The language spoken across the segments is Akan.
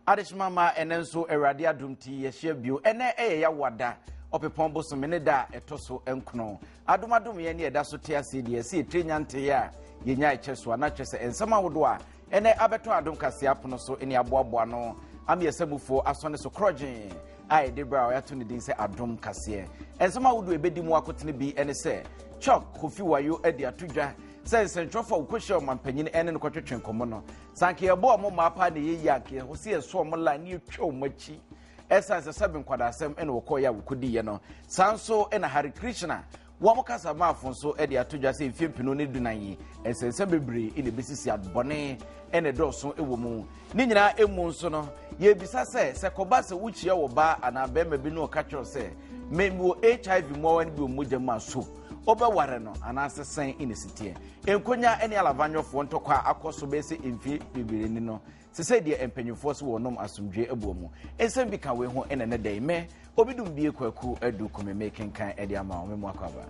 Adehyema ma ɛnɛ nso Awurade adom ti yɛhyia bio. Ɛnɛ ɛyɛ Yawada ɔpepɔn bosome ne da a ɛtɔ so nkono. Adom adom yɛn ne ɛda so te ase deɛ ɛsɛ yɛtire nya ntee a yɛnya ɛkyɛ so a na kyerɛ sɛ nsɛm ahodoɔ a ɛnɛ abɛtɔ adom kaseɛ apono so ne aboaboa no ama yɛsɛ mufoɔ asɔne so korɔgyee a ɛde berɛ a wɔato ne din sɛ adom kaseɛ. Nsɛm ahodoɔ ɛbɛdi mu akotene bi ne sɛ Chuck Kofi Wayo de ato dwa sɛ nsɛntwerɛfoɔ a wɔkɔhyia ɔmampanyin ne no kɔtwetwe nkɔmmɔ no sɛ anka yɛbɔ wɔn mmaa paa na ɛyɛ yie anka yɛhɔ sɛ yɛsɔ wɔn line ne yɛtwa wɔn akyi ɛsiane sɛ sɛbe nkwadasɛm ɛna wɔkɔɔyɛ a wɔkɔdiiɛ no. Saa nso ɛna Hare Krishna wɔn kasa maafo nso de ato dwa sɛ mfie mpenu ne dunan yi nsɛnsɛm bebree na ɛbɛsisi adbɔne ɛna ɛdɔɔso wɔ mu. Ne nyinaa emu nso no yɛbisa sɛ sɛ kɔba sɛ wokyia wɔ baa anaa bɛrima bi ne ɔka kyerɛw sɛ mewɔ HIV mmoawa no bi wɔ mogya mu a so wobɛware no anaasɛ sɛn ne siteɛ. Nkonya ne alavanyɔfoɔ ntɔkwa a akɔ so bɛyɛ sɛ mfie bebree ni no sɛ sɛ deɛ mpanyinfoɔ so wɔnom asomdwoe abuo mu. Nsɛm bi ka wei ho ɛna ne dɛn mɛ obi dum bie kwaku adu kome mekenkan ɛde ama wɔn mu akɔ aba.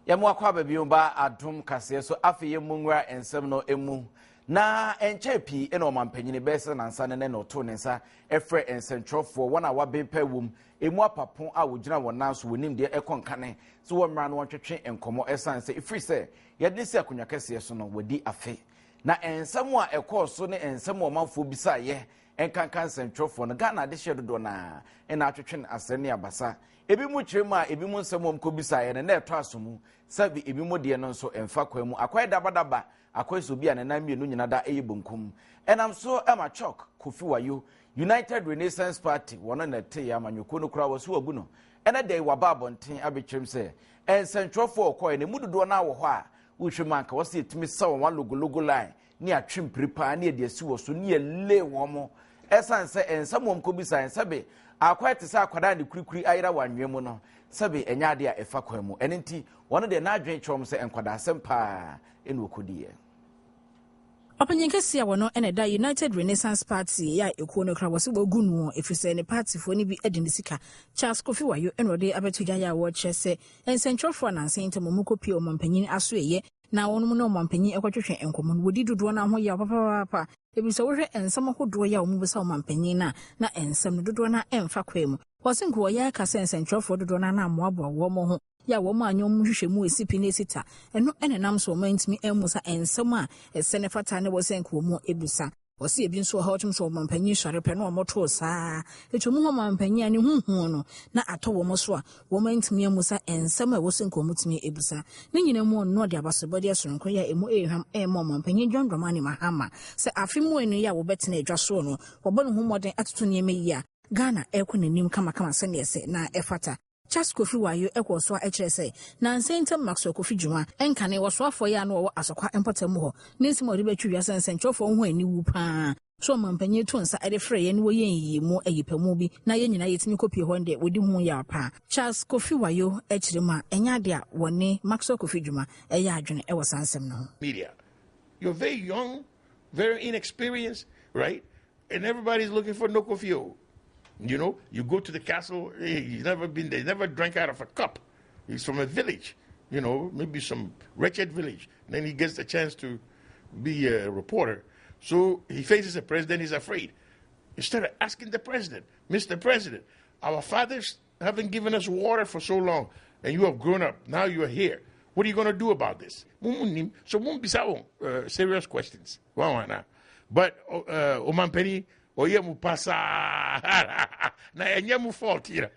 Yɛn akɔ aba bio ba adom kaseɛ so. Afei yɛn mu nwura nsɛm no mu na nkyɛn pii na ɔmampanyini bɛyɛ sɛ nansa ne ne na ɔtoo ne nsa ɛfrɛ nsɛntwerɛfoɔ wɔn a waben pɛ wom emu apapo a wɔgyina wɔn nan so wɔnim deɛ ɛkɔ nkane so wɔn mmara no wɔntwetwe nkɔmmɔ ɛsan sɛ ɛfiri sɛ yɛde ne si akonnwa kɛseɛ so no wɔdi afe na nsɛm a ɛkɔɔ so ne nsɛm a ɔmanfoɔ bisaeɛ nkanka nsɛntwerɛfoɔ no Ghana adehyeɛ dodoɔ naa ɛna atwetwe no asɛm ne abasa. Ebi mu kyerɛ mu a ebi mu nsɛm wɔn kɔbisaeɛ no na ɛtɔ aso mu sɛbi ebi mu deɛ no nso mfa kwan mu akɔyɛ dabadaba akɔyɛ sɛ obi a ne nan mmienu nyina da ɛyɛ bonkum. Ɛnam so ɛma Chok Kofi Wayo United Renaissance Party wɔn na ɛte yɛ amanyɔkuo no koraa wɔso wagu no ɛna dɛn waba abɔnten abɛkyerɛm sɛ nsɛntwerɛfoɔ ɔkɔɛ no emu dodoɔ no wɔ hɔ a wohwɛ mu anka wɔsɛ yɛtumi sa wɔn alogologo line ne atwe mpiri paa ne yɛde asi wɔ so ne yɛle wɔn mo ɛsan sɛ nsɛm wɔn kɔbisa sɛbe akɔyɛ te sɛ akwadaa ne kurikuri ayera wɔ anwea mu no sɛbe ɛnyɛ adeɛ a ɛfa kwan mu. Ɛno nti wɔn deɛ n'adwene kyerɛ wɔn sɛ nkwadaa asɛm paa ɛna wɔkɔdiiɛ. Ɔpanyin kɛseɛ a wɔno ɛna ɛda United Renaissance Party a ekuo no kora wɔsɛ wɔagu no ɛfiri sɛ ne partyfoɔ no bi de ne sika. Charles Kofi Wayo ɛna ɔde abɛto dwa yɛ a wɔkyerɛ sɛ nsɛntwerɛfoɔ anansa ntam wɔn kɔpie ɔmanpanyin aso ɛyɛ na wɔn ne ɔmanpanyin ɛkɔtwetwe nkɔmmɔ no wɔdi dodoɔ no ho yɛ papaapa ebi sɛ wohwɛ nsɛm ahodoɔ yɛ a wɔn bisa ɔmanpanyin no a na nsɛm no dodoɔ no ɛmfa kwan mu. Wɔse nka wɔyɛ aka sɛ nsɛntwerɛfoɔ dodoɔ no ana mmoaboa wɔn ho yɛ a wɔn anyɛ wɔn hwehwɛ mu esi pi na esi ta ɛno ɛna nam so wɔn antumi ammusa nsɛm a ɛsɛ ne fata ne wɔsɛ nka wɔn ebusa. Wɔsi ebi nso wɔ hɔ ɔtum sɛ ɔmanpanyin sɔre pɛ na wɔn to saa etu mu hɔ ɔmanpanyin a ne huhu no na atɔ wɔn so a wɔn antumi amusa nsɛm a ɛwɔ sɛ nka wɔn tumi ebusa. Ne nyinaa mu ɔno ɔde abasobɔdeɛ soronko yɛ a emu ehwam ɛɛma ɔmanpanyin John Dramani Mahama sɛ afe mu enu yi a wɔbɛtena adwa soɔ no wɔbɔ ne ho mmɔden atoto nneɛma yi a Ghana ɛkɔ n'anim kamakama sɛnea ɛsɛ na ɛfata. Charles Kofi Wayo ɛkɔ so a ɛkyerɛ sɛ nansa ntam Maxwell Kofi Dwuma ɛnkane wɔsoafoɔ yɛ a no wɔwɔ Asokwa mpɔtam mu hɔ ne nsɛm a wɔde bɛtwi wiase nsɛntwerɛfoɔ ho aniwu paa so ɔmanpanyin to nsa ɛde frɛ yɛn ne wɔyɛ nyiyimu ayipamu bi na yɛn nyinaa yɛtumi kɔpie hɔ deɛ wɔdi ho yɛ paa. Charles Kofi Wayo ɛkyerɛ mu a ɛnyɛ ade a wɔne Maxwell Kofi Dwuma ɛyɛ adwene ɛwɔ saa nsɛm no ho. Media, you're very young, very inexperienced, right? And everybody's looking for Nokofio. You know, you go to the castle, he's never been there, never drank out of a cup. He's from a village, you know, maybe some wretched village. And then he gets the chance to be a reporter. So he faces the president, he's afraid. Instead of asking the president, Mr. President, our fathers haven't given us water for so long, and you have grown up, now you are here. What are you going to do about this? So serious questions. But Omampeni, oye mu pasa na enye mu fault here.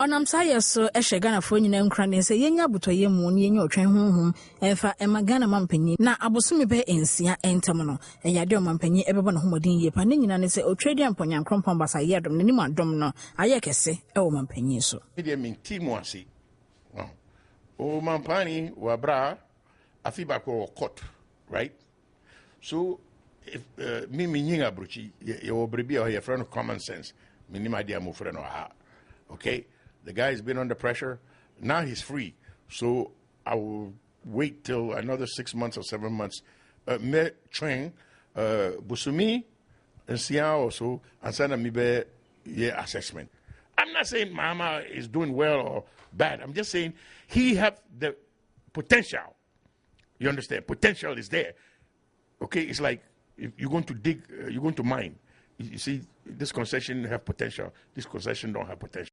Ɔnam saa yɛ so ɛhyɛ Ghanafoɔ nyinaa nkura ne sɛ yɛnya abotɔyɛ mu ne yɛnya ɔtwɛn honhom ɛmfa ɛma Ghana mampanyin na abosome bɛyɛ 6 ntam no ɛyɛ adeɛ ɔmampanyin ɛbɛbɔ ne ho mmɔden yie pa ne nyinaa ne sɛ otwa di ampɔnyankrompɔn basa yɛ adom n'anim adom no ayɛ kɛse ɛwɔ mampanyin so. Deɛ mente mu ase. Ɔmampani wabra. Afi baako wɔ court, right? So if me me nyin aburokyi yɛwɔ biribi a yɛfrɛ no common sense. Menim adeɛ a mofrɛ no ha. Okay, the guy has been under pressure. Now he's free. So I will wait till another 6 months or 7 months. Me train busumi nsia or so ansa na me bɛ yɛ assessment. I'm not saying Mahama is doing well or bad. I'm just saying he have the potential. You understand? Potential is there. Okay, it's like if you're going to dig, you're going to mine. You see, this concession have potential. This concession don't have potential.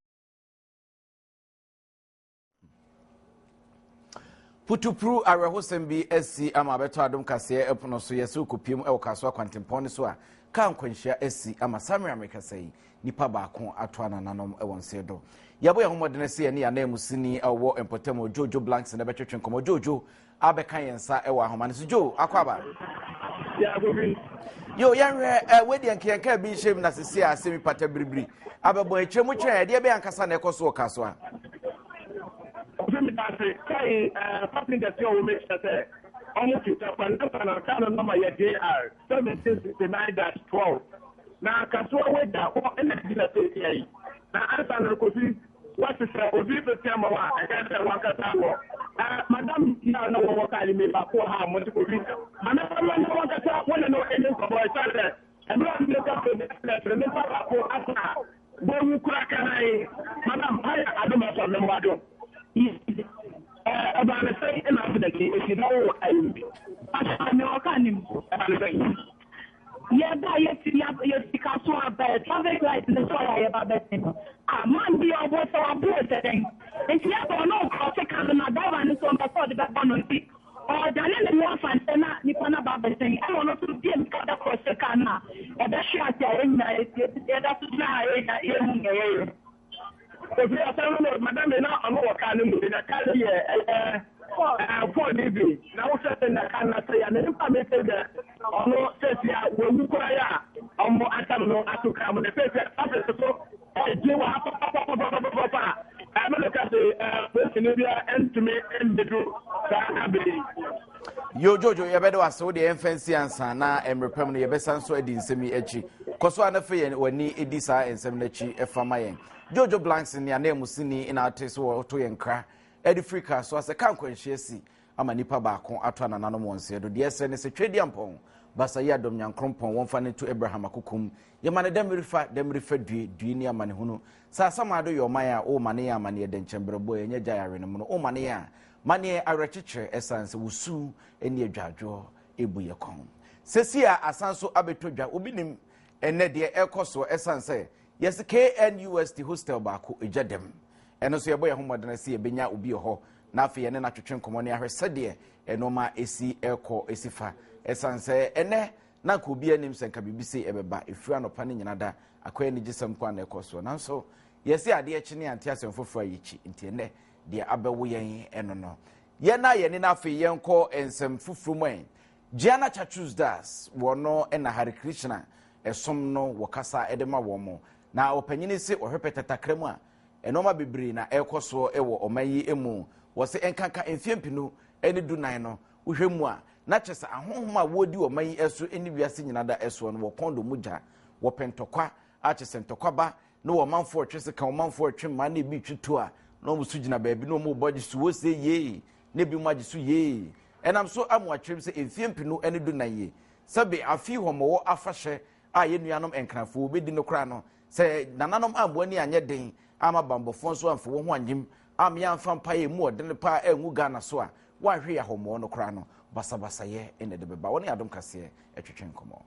Putupru awerɛhosɛm bi asi ama abɛtɔ Adom Kaseɛ ɛpono so. Yɛsɛ wokɔpiem ɛwɔ Kasoa kwantempɔn no so a, kaa nkwanhyia asi ama samere amekasa yi nipa baako ato anananom ɛwɔ nseɛ do. Yɛbɔ yɛn ho mmɔdene sɛ yɛne yɛn ananmusini a ɔwɔ mpɔtam, Jojo Blanks, na bɛtwetwe nkɔmmɔ. Jojo abɛka yɛn nsa ɛwɔ ahoma no so. Jo, akɔ aba. Yo, yɛnhwɛ ɛ wedeɛ nkeɛnka bi nhyɛ mu na sisi a asɛm pata biribiri abɛbɔ akyerɛ mu kyerɛ ɛdeɛ bɛyɛ ankasa na ɛkɔ so wɔ Kasoa. Ɔfɛ mi daase kai passengers yɛ ɔwɔ make sure sɛ ɔmo fi takwa nasa na kaa no number yɛ JR 1769-12 na Kasoa wagya hɔ ɛna gyina sɛsia yi na ansa no Kofi wɔhyehyɛ obi bɛsia ma wa ɛka sɛ wankasa wɔ madam yi a na wɔwɔ kaa yi mi baako wɔ ha a mo te Kofi maame fama na wankasa wɔne no ɛne nkɔmɔ ɛsan sɛ ɛmira mi ka fɛ ne nipa baako asa wɔwu kura kanan. Madam, ayɛ adom afa mmɛmmoado ɛbaa ne sɛn ɛna accident yi esi na wɔwɔ kaa yi mu bi? Ame wɔ kaa ne mu. Ɛbaa ne sɛn? Yɛba yɛsi Kasoa aba traffic light ne so a yɛba bɛsen no a, man bi ɔbɔ sɛ waboro sɛ dɛn nti yɛbɔ ɔno ɔkrɔse ka no na driver no so ɔmpɛ sɛ ɔde bɛbɔ no, nti ɔdane ne ho afa nkyɛn na nipa no aba bɛsen, ɛna ɔno nso bie mika bɛkrɔse kaa no a ɛbɛhwe ase a yɛn nyinaa yɛda so gyina ha yɛhu nea yɛyɛ. Kofi, asɛm no, madam yi na ɔno wɔ kaa no mu na kaa no yɛ ɛyɛ Ford bi na wohwɛ sɛ na kaa no asɛ yɛ na nipa mi sɛ dɛ ɔno sɛsi a wɔwu koraa yɛ a ɔmo atam no ato kaa mu na sɛsi a traffic so ɛgye wɔ ha papapapapapapa a ɛmɛ no ka sɛ polisi no bia ɛntumi mbɛduru saa abere yi. Yo, Jojo, yɛbɛde wase. Wo deɛ, yɛmfa nsi ansa na mmerɛ pam no yɛbɛsa nso adi nsɛm yi akyi. Kɔ so a na afei yɛn w'ani di saa nsɛm no akyi ɛfa ma yɛn. Jojo Blanks ne ananmusini na ate so wɔto yɛn kra ɛde firi kaa so asɛ ka nkwanhyia si ama nipa baako ato anananom wɔn nseɛ do. Deɛ ɛsɛ ne sɛ Twɛdi Ampɔn basa yi adɔm Nyankrompɔn wɔmfa no to Abraham akokom yɛma no dɛmmirifa dɛmmirifa due due ne amanehunu sɛ Asamado yɛ ɔman a woma ne yɛ amanneɛ dɛnkyɛmbrɛboɔ yɛnyɛ gya yare no mu no woma ne yɛ a ma ne awerɛkyekyerɛ ɛsiane sɛ wosu ne adwadwoɔ ɛbu yɛ kɔn. Sɛsi a asan so abɛtɔ dwa, obi nim ɛnɛ deɛ ɛkɔ soɔ ɛsiane sɛ yɛsɛ KNUST hostel baako ɛgya dɛm. Ɛno nso yɛbɔ yɛn ho mmɔdene sɛ yɛbɛnya obi wɔ hɔ na afei yɛne no atwetwe nkɔmmɔ ne ahwɛ sɛdeɛ ɛnɔɔma ɛsi ɛkɔ ɛsi fa, ɛsiane sɛ ɛnɛ na nka obi anim sɛ nka biribi sei ɛbɛba. Ɛfiri anɔpa no nyina da akɔyɛ ne gyesɛm ko a na ɛkɔ soɔ, nanso yɛsɛ adeɛ kye ne ante asɛm foforɔ a yɛkyi, nti ɛnɛ deɛ abɛwo yɛn ɛno no yɛn a yɛne no. Afei yɛnkɔ nsɛm foforɔ mu. Ɛ Gianna Chachus Das wɔno ɛna Hare Krishna ɛsom no wɔ kasa ɛde ma wɔn mo na ɔpanyini se ɔhwɛ pɛtɛtakra mu a ɛnɔɔma bebree na ɛrekɔ soɔ ɛwɔ ɔman yi mu. Wɔsɛ nkanka mfeɛ 2014 no, wohwɛ mu a na kyerɛ sɛ ahonhom a wɔredi ɔman yi ɛso ne wiase nyina da ɛsoɔ no wɔkɔn do mogya, wɔpɛ ntɔkwa a kyerɛ sɛ ntɔkwa ba na wɔn manfoɔ twe sika, wɔn manfoɔ twe mmaa na ebi twe to a na wɔn nso gyina baabi na wɔn bɔ agye so wɔ se yee na ebi mu agye so yee. Ɛnam so amu atwerɛm sɛ mfeɛ 2014 yi sɛbe afi hɔmɔwɔ afahyɛ a yɛn nuanom Nkrafoɔ bɛdi no koraa no, sɛ nananom amboa ni anyɛ den ama bambɔfoɔ nso amfa wɔn ho anyim ama amfa mpaeɛ mu ɔdene paa angu Ghana so a, wɔahwe yɛ ahɔmɔɔ no koraa no, basabasayɛ ɛna ɛde bɛba. Wɔne Adom Kaseɛ ɛtwetwe nkɔmmɔ.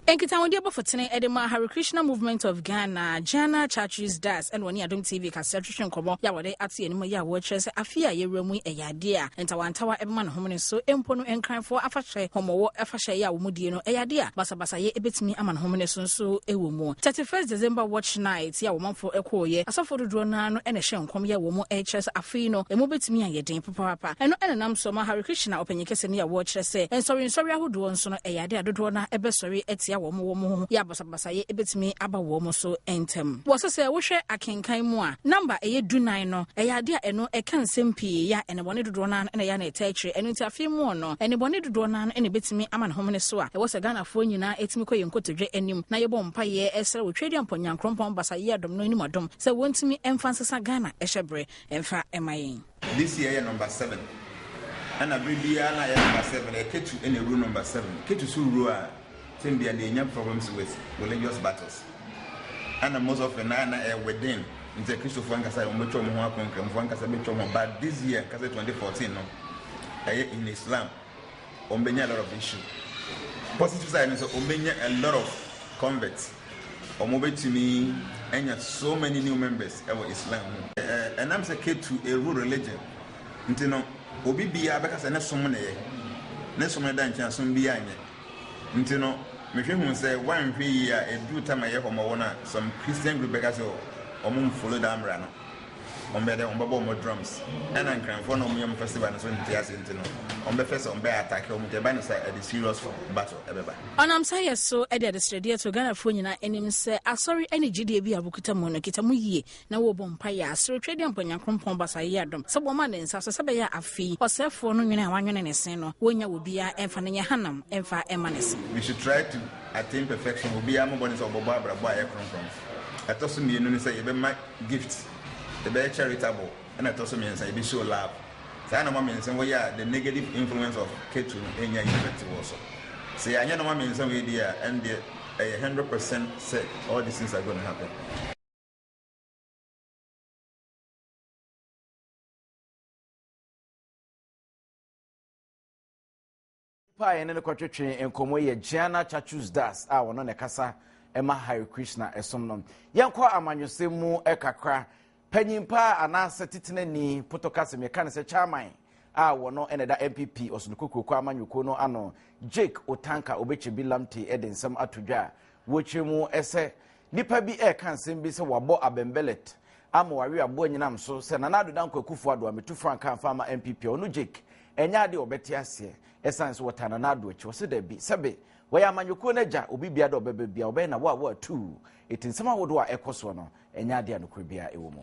Nkitahodie bɔfotene de ma Hare Krishna Movement of Ghana, Jana Chatris Das, ɛna ɔne Adom TV kasa twetwe nkɔmmɔ yɛ a wɔde ate anim yɛ a wɔrekyerɛ sɛ afe a yɛwura mu yi ɛyɛ adeɛ a ntawantawa ɛbɛma ne homene so, mpo no Nkranfoɔ afahyɛ hɔmɔwɔ afahyɛ yɛ a wɔn die no ɛyɛ adeɛ a basabasayɛ ɛbɛtumi ama ne homene so nso ɛwɔ mu. 31st December watch night yɛ a wɔmanfoɔ ɛkɔɔyɛ asɔfoɔ dodoɔ naa no ɛna ɛhyɛ nkɔm yɛ wɔn ɛrekyerɛ sɛ afe yi no ɛmu bɛtumi ayɛ den papaapa. Ɛno ɛna nam so ma Hare Krishna ɔpanyin kɛse no yɛ a wɔrekyerɛ sɛ nsɔre nsɔre ahodoɔ nso no ɛyɛ adeɛ a dodoɔ no ɛbɛsɔre. atia wɔn wɔn ho yɛ a basabasayɛ bɛtumi aba wɔn so ntɛm. Wɔse sɛ wohwɛ akenkan mu a, namba ɛyɛ dunan no, ɛyɛ adeɛ a ɛno ɛka nsɛm pii yɛ a nnebɔne dodoɔ no ara na ɛyɛ a na ɛtaa akyire. Ɛno nti afei mu no, nnebɔne dodoɔ no ara na ɛbɛtumi ama ne homene so a ɛwɔ sɛ Ghanafoɔ nyinaa tumi kɔ yɛn nkotodwe anim na yɛbɔ mpaeɛ srɛ wɔ Tweaduampɔn Nyankorɔmpɔn Basayɛ Adom no anim adom sɛ wɔntumi mfa nsesa Ghana hyɛberɛ mfa mma yɛn. This year yɛ number seven ɛna bere biara na yɛ number seven ɛyɛ Ketu ɛna ɛwuro number seven Ketu so wuro a sɛm bia na yɛnya problems with religious battles ɛna most often na na ɛyɛ within nti Kristofoɔ ankasa wɔn bɛtwa wɔn ho ako Nkramofoɔ ankasa bɛtwa wɔn but this year ankasa 2014 no ɛyɛ in Islam wɔn bɛnya a lot of issue positive side no sɛ wɔn bɛnya a lot of converts wɔn bɛtumi anya so many new members ɛwɔ Islam mu ɛnam sɛ Ketu ɛru religion nti no obi biara bɛka sɛ ne som na ɛyɛ ne som no da nkyɛn a som biara nyɛ nti no mehwɛ hu sɛ wanhwɛ yie a ɛduru tam a ɛyɛ hɔ ma wɔn a some Christian group bɛka sɛ wɔn mfollow that mmara no wɔn bɛyɛ dɛ wɔn bɛbɔ wɔn drums ɛna nkranfoɔ na wɔn yɛ wɔn festival no so nte ase nti no wɔn bɛfɛ sɛ wɔn bɛ attack wɔn nti ɛba no sɛ ɛde serious battle ɛbɛba. Ɔnam saa yɛ so de adesrɛdeɛ to Ghanafoɔ nyinaa anim sɛ asɔre ne gyidie bi a wɔkuta mu no kita mu yie na wɔrebɔ mpaeɛ a asɔre Tweaduampɔn Nyankoropɔn Basaayɛ adom sɛ wɔma ne nsa so sɛ ɛbɛyɛ a afe yi ɔsɛefoɔ no nwene a wanwene ne se no wɔnnya obiara mfa no nyɛ hanam mfa mma ne se. We should try to attain perfection, obiara mmɔ mmɔden sɛ ɔbɛbɔ abrabɔ a ɛyɛ kronkron. Ɛtɔ so mmienu ne sɛ yɛbɛma gift, yɛbɛyɛ charitable, ɛna ɛtɔ so mmiɛnsa yɛbɛ show love. Saa nnoɔma mmiɛnsa wei a the negative influence of Ketu no nnya effect wɔ so. Sɛ yɛanyɛ nnoɔma mmiɛnsa wei deɛ a, ɛndeɛ ɛyɛ 100% sɛ all these things are going to happen. Nipa a yɛne no kɔtwetwe nkɔmmɔ yɛ Gianna Chachus Das a ɔno na ɛkasa ma Hare Krishna ɛsom no. Yɛnkɔ amanyɔsɛm mu kakra. Panyin pa anaasɛ titenani potokasɛm yɛka no sɛ chairman a wɔno na ɛda NPP ɔsono kokuroko amanyɔkuo no ano Jake Otanka Obekyebi Lamptey de nsɛm ato dwa a wɔkyerɛ mu sɛ nipa bi ɛreka nsɛm bi sɛ wabɔ abɛnbɛlɛt ama wawe aboa nyinam so sɛ Nana Addo Dankwa Akufo-Addo ametu frankaa mfa ama NPP a ɔno Jake ɛnyɛ adeɛ a ɔbɛte aseɛ ɛsiane sɛ wɔtaa Nana Addo akyi. Ɔse dabi, sɛbe wɔyɛ amanyɔkuo no agya, obi biara dɛ ɔbɛba bia ɔbɛyɛ na wo a wo atuu. Eti nsɛm ahodoɔ a ɛkɔ soɔ no ɛnyɛ adeɛ a nokorɛ biara ɛwɔ mu.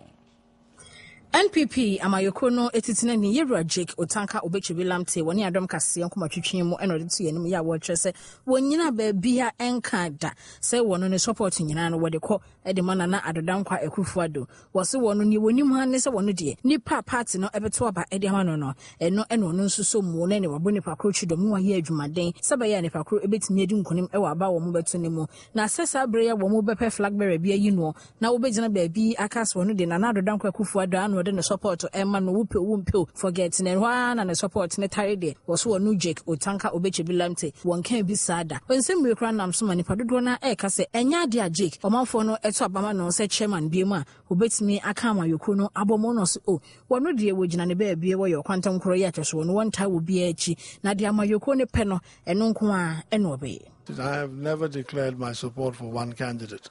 NPP amayɔkuo no titenani Yewura Jake Otanka Obetsebi Lamptey wɔ ne adom kaseɛ nkɔmɔtwetwe mu na ɔde to yɛn anim yɛ a wɔkyerɛ sɛ wɔnnyina baabia nka da sɛ wɔno ne support nyinaa no wɔde kɔ de ma Nana Addo Dankwa Akuffo Addo. Wɔse wɔno neɛ wɔnim ara ne sɛ wɔno deɛ nipa a party no bɛto aba de ama no no ɛno na ɔno nso sɔ mu na ɛne wabɔ nipa koro kyidɔm na wayɛ adwumaden sɛ ɛbɛyɛ a nipa koro bɛtumi adi nkonim wɔ aba a wɔn bɛto no mu. Na sɛ saa berɛ yi a wɔn bɛpɛ flag bearer bi ayi noɔ na wobɛgyina baabi aka sɛ ɔno deɛ Nana Addo Dankwa Akuffo Addo ara na ɔde ne support rema no wopɛ o wompɛ o forget no ɛhɔ ara na ne support no tare deɛ wɔse ɔno Jake Otanka Obetsebi Lamptey wɔnkaa bi saa da. Nsɛm wei koraa nam so ma nnipa dodoɔ no ara reka sɛ ɛnyɛ adeɛ a Jake ɔmanfoɔ no to aba ma no sɛ chairman biom a ɔbɛtumi aka amanyɔkuo no abɔ mu na ɔse oh wɔno deɛ wɔgyina ne baabi wɔyɛ ɔkwantam korɔ yi a kyerɛ sɛ wɔno wɔntaa wɔ biara akyi na deɛ amanyɔkuo no pɛ no ɛno nko ara na ɔbɛyɛ. I have never declared my support for one candidate.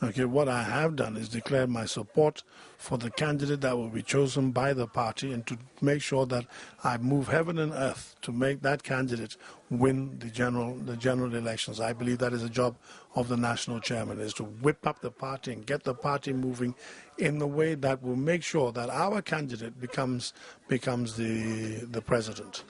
Okay, what I have done is declare my support for the candidate that will be chosen by the party and to make sure that I move heaven and earth to make that candidate win the general the general elections. I believe that is a job of the national chairman is to whip up the party and get the party moving in the way that will make sure that our candidate becomes becomes the the president.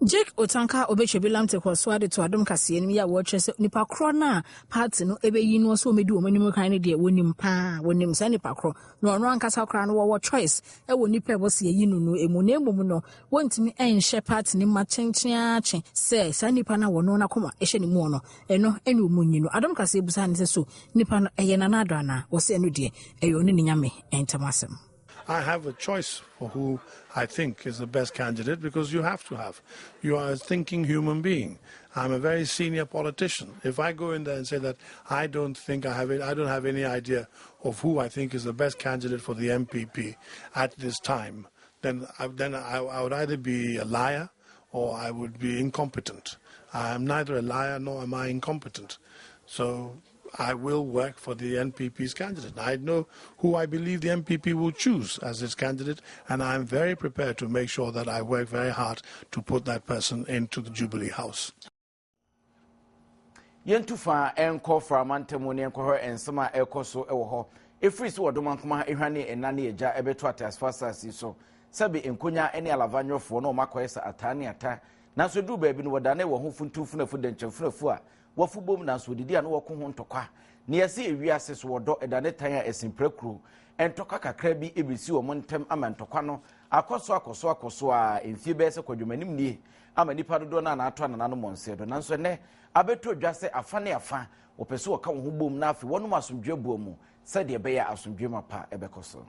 Jake Otanka Obetsebi Lamptey kɔɔ so ara de too adom kaseɛ no mu yi a wɔrekyerɛ sɛ nipa korɔ no a party no bɛyi noɔ sɛ ɔmmɛdi wɔn anim kan no deɛ wɔnim paa, wɔnim saa nipa korɔ na ɔno ankasa koraa no wɔwɔ choice wɔ nipa a ɛwɔ sɛ yɛyi no no mu na mmom no wɔntumi nhyɛ party no ma kyenkyeaakye sɛ saa nipa no a wɔno n'akoma hyɛ ne muo no ɛno ɛne wɔn nyi no. Adom kaseɛ busaa no sɛ so nipa no ɛyɛ Nana Addo anaa? Wɔse ɛno deɛ ɛyɛ ɔne ne Nyame ntam asɛm. I have a choice for who I think is the best candidate because you have to have. You are a thinking human being. I'm a very senior politician. If I go in there and say that I don't think I have it, I don't have any idea of who I think is the best candidate for the MPP at this time, then I, then I, I would either be a liar or I would be incompetent. I am neither a liar nor am I incompetent. So I will work for the NPP's candidate. I know who I believe the NPP will choose as its candidate, and I'm very prepared to make sure that I work very hard to put that person into the Jubilee House. Yɛntu fa nkɔ Frama ntamu ne yɛnkɔhwɛ nsɛm a ɛrekɔ so wɔ hɔ. Ɛfiri sɛ wɔdoma nkoma hwane ɛna ne agya ɛbɛto ateasefo asase so sɛbe nkonya ne alava nwɔfoɔ na wɔn akɔyɛ sɛ ataa ne ata. Nanso ɛduru baabi no wɔdane wɔn ho funtum funafu dɛnkyɛm funafu a wɔfo bom, nanso wɔdidi a na wɔko ho ntɔkwa. Ne yɛse ewiase so wɔdɔ ɛdane tan a ɛsen prɛkuro. Ntɔkwa kakra bi ebesi wɔn ntam ama ntɔkwa no akɔ so akɔ so akɔ so a mfie bɛyɛ sɛ kwadwomanim nie ama nipa dodoɔ no a n'ato anananom wɔn nsa do. Nanso ɛnɛ abɛtɔ dwa sɛ afa ne afa wɔpɛ sɛ wɔka wɔn ho bom na afei wɔnom asomdwe boa mu sɛdeɛ ɛbɛyɛ asomdwe mapa ɛbɛkɔ so.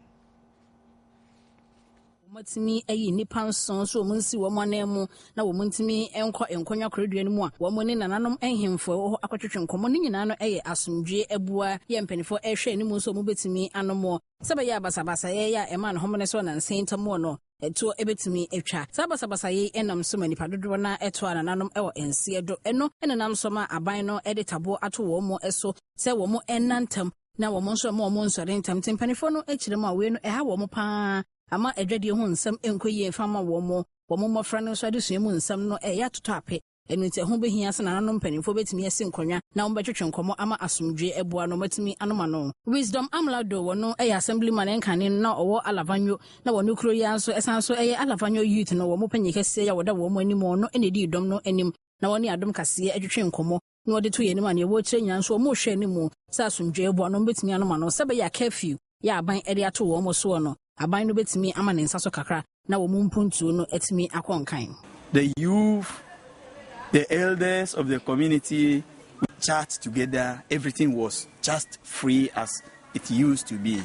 Wɔatumi ayi nnipa 7 nso wɔn nsi wɔn anan mu na wɔn ntumi nkɔ nkonnwa korodua no mu a wɔn ne nananom nhemfo wɔ hɔ akɔtwetwe nkɔmmɔ no nyinaa no yɛ asomdwe abua yɛ mpanimfoɔ ɛrehwɛ anim nso wɔn bɛtumi anom sɛ bɛyɛ basabasayɛ yɛ a ɛma ne homene so nansa ntam wɔ no ɛtoɔ ɛbɛtumi atwa. Saa basabasayɛ yi ɛnam so ma nipa dodoɔ na ɛto a nananom ɛwɔ nseɛ do ɛno ɛnenam so ma aban no ɛde taboɔ ato wɔn mu so sɛ wɔn ɛnantam na wɔn nso ɛma wɔn nsɔre ntam. Nti mpanimfoɔ no akyerɛ mu a wei no ɛha wɔn paa ama adwadie ho nsɛm nkɔ yie mfa ma wɔn mo wɔn mmɔfra no nso adesua mu nsɛm no ɛyɛ atotɔ ape. Ɛno nti ɛho bɛhia sɛ nananom mpanimfoɔ bɛtumi asi nkonnwa na wɔbɛtwetwe nkɔmmɔ ama asomdwe aboa no wɔatumi anom ano. Wisdom Amlado, wɔno ɛyɛ assemblyman nkane no na ɔwɔ Alavanyo na wɔno kuro yi nso ɛsan so ɛyɛ Alavanyo youth no wɔn panyin kɛseɛ a wɔda wɔn anim, ɔno ɛna ɛdi dɔm no anim na wɔne Adom Kaseɛ atwetwe nkɔmmɔ na wɔde to yɛn anim a nea wɔrekyerɛ nyinaa nso wɔn rehwɛ anim sɛ asomdwe aboa no wɔbɛtumi anom ano sɛ bɛyɛ a curfew yɛ aban ɛde ato wɔn soɔ no, aban no bɛtumi ama ne nsa so kakra na wɔn mpuntuo no atumi akɔ nkan. The youth, the elders of the community chat together. Everything was just free as it used to be.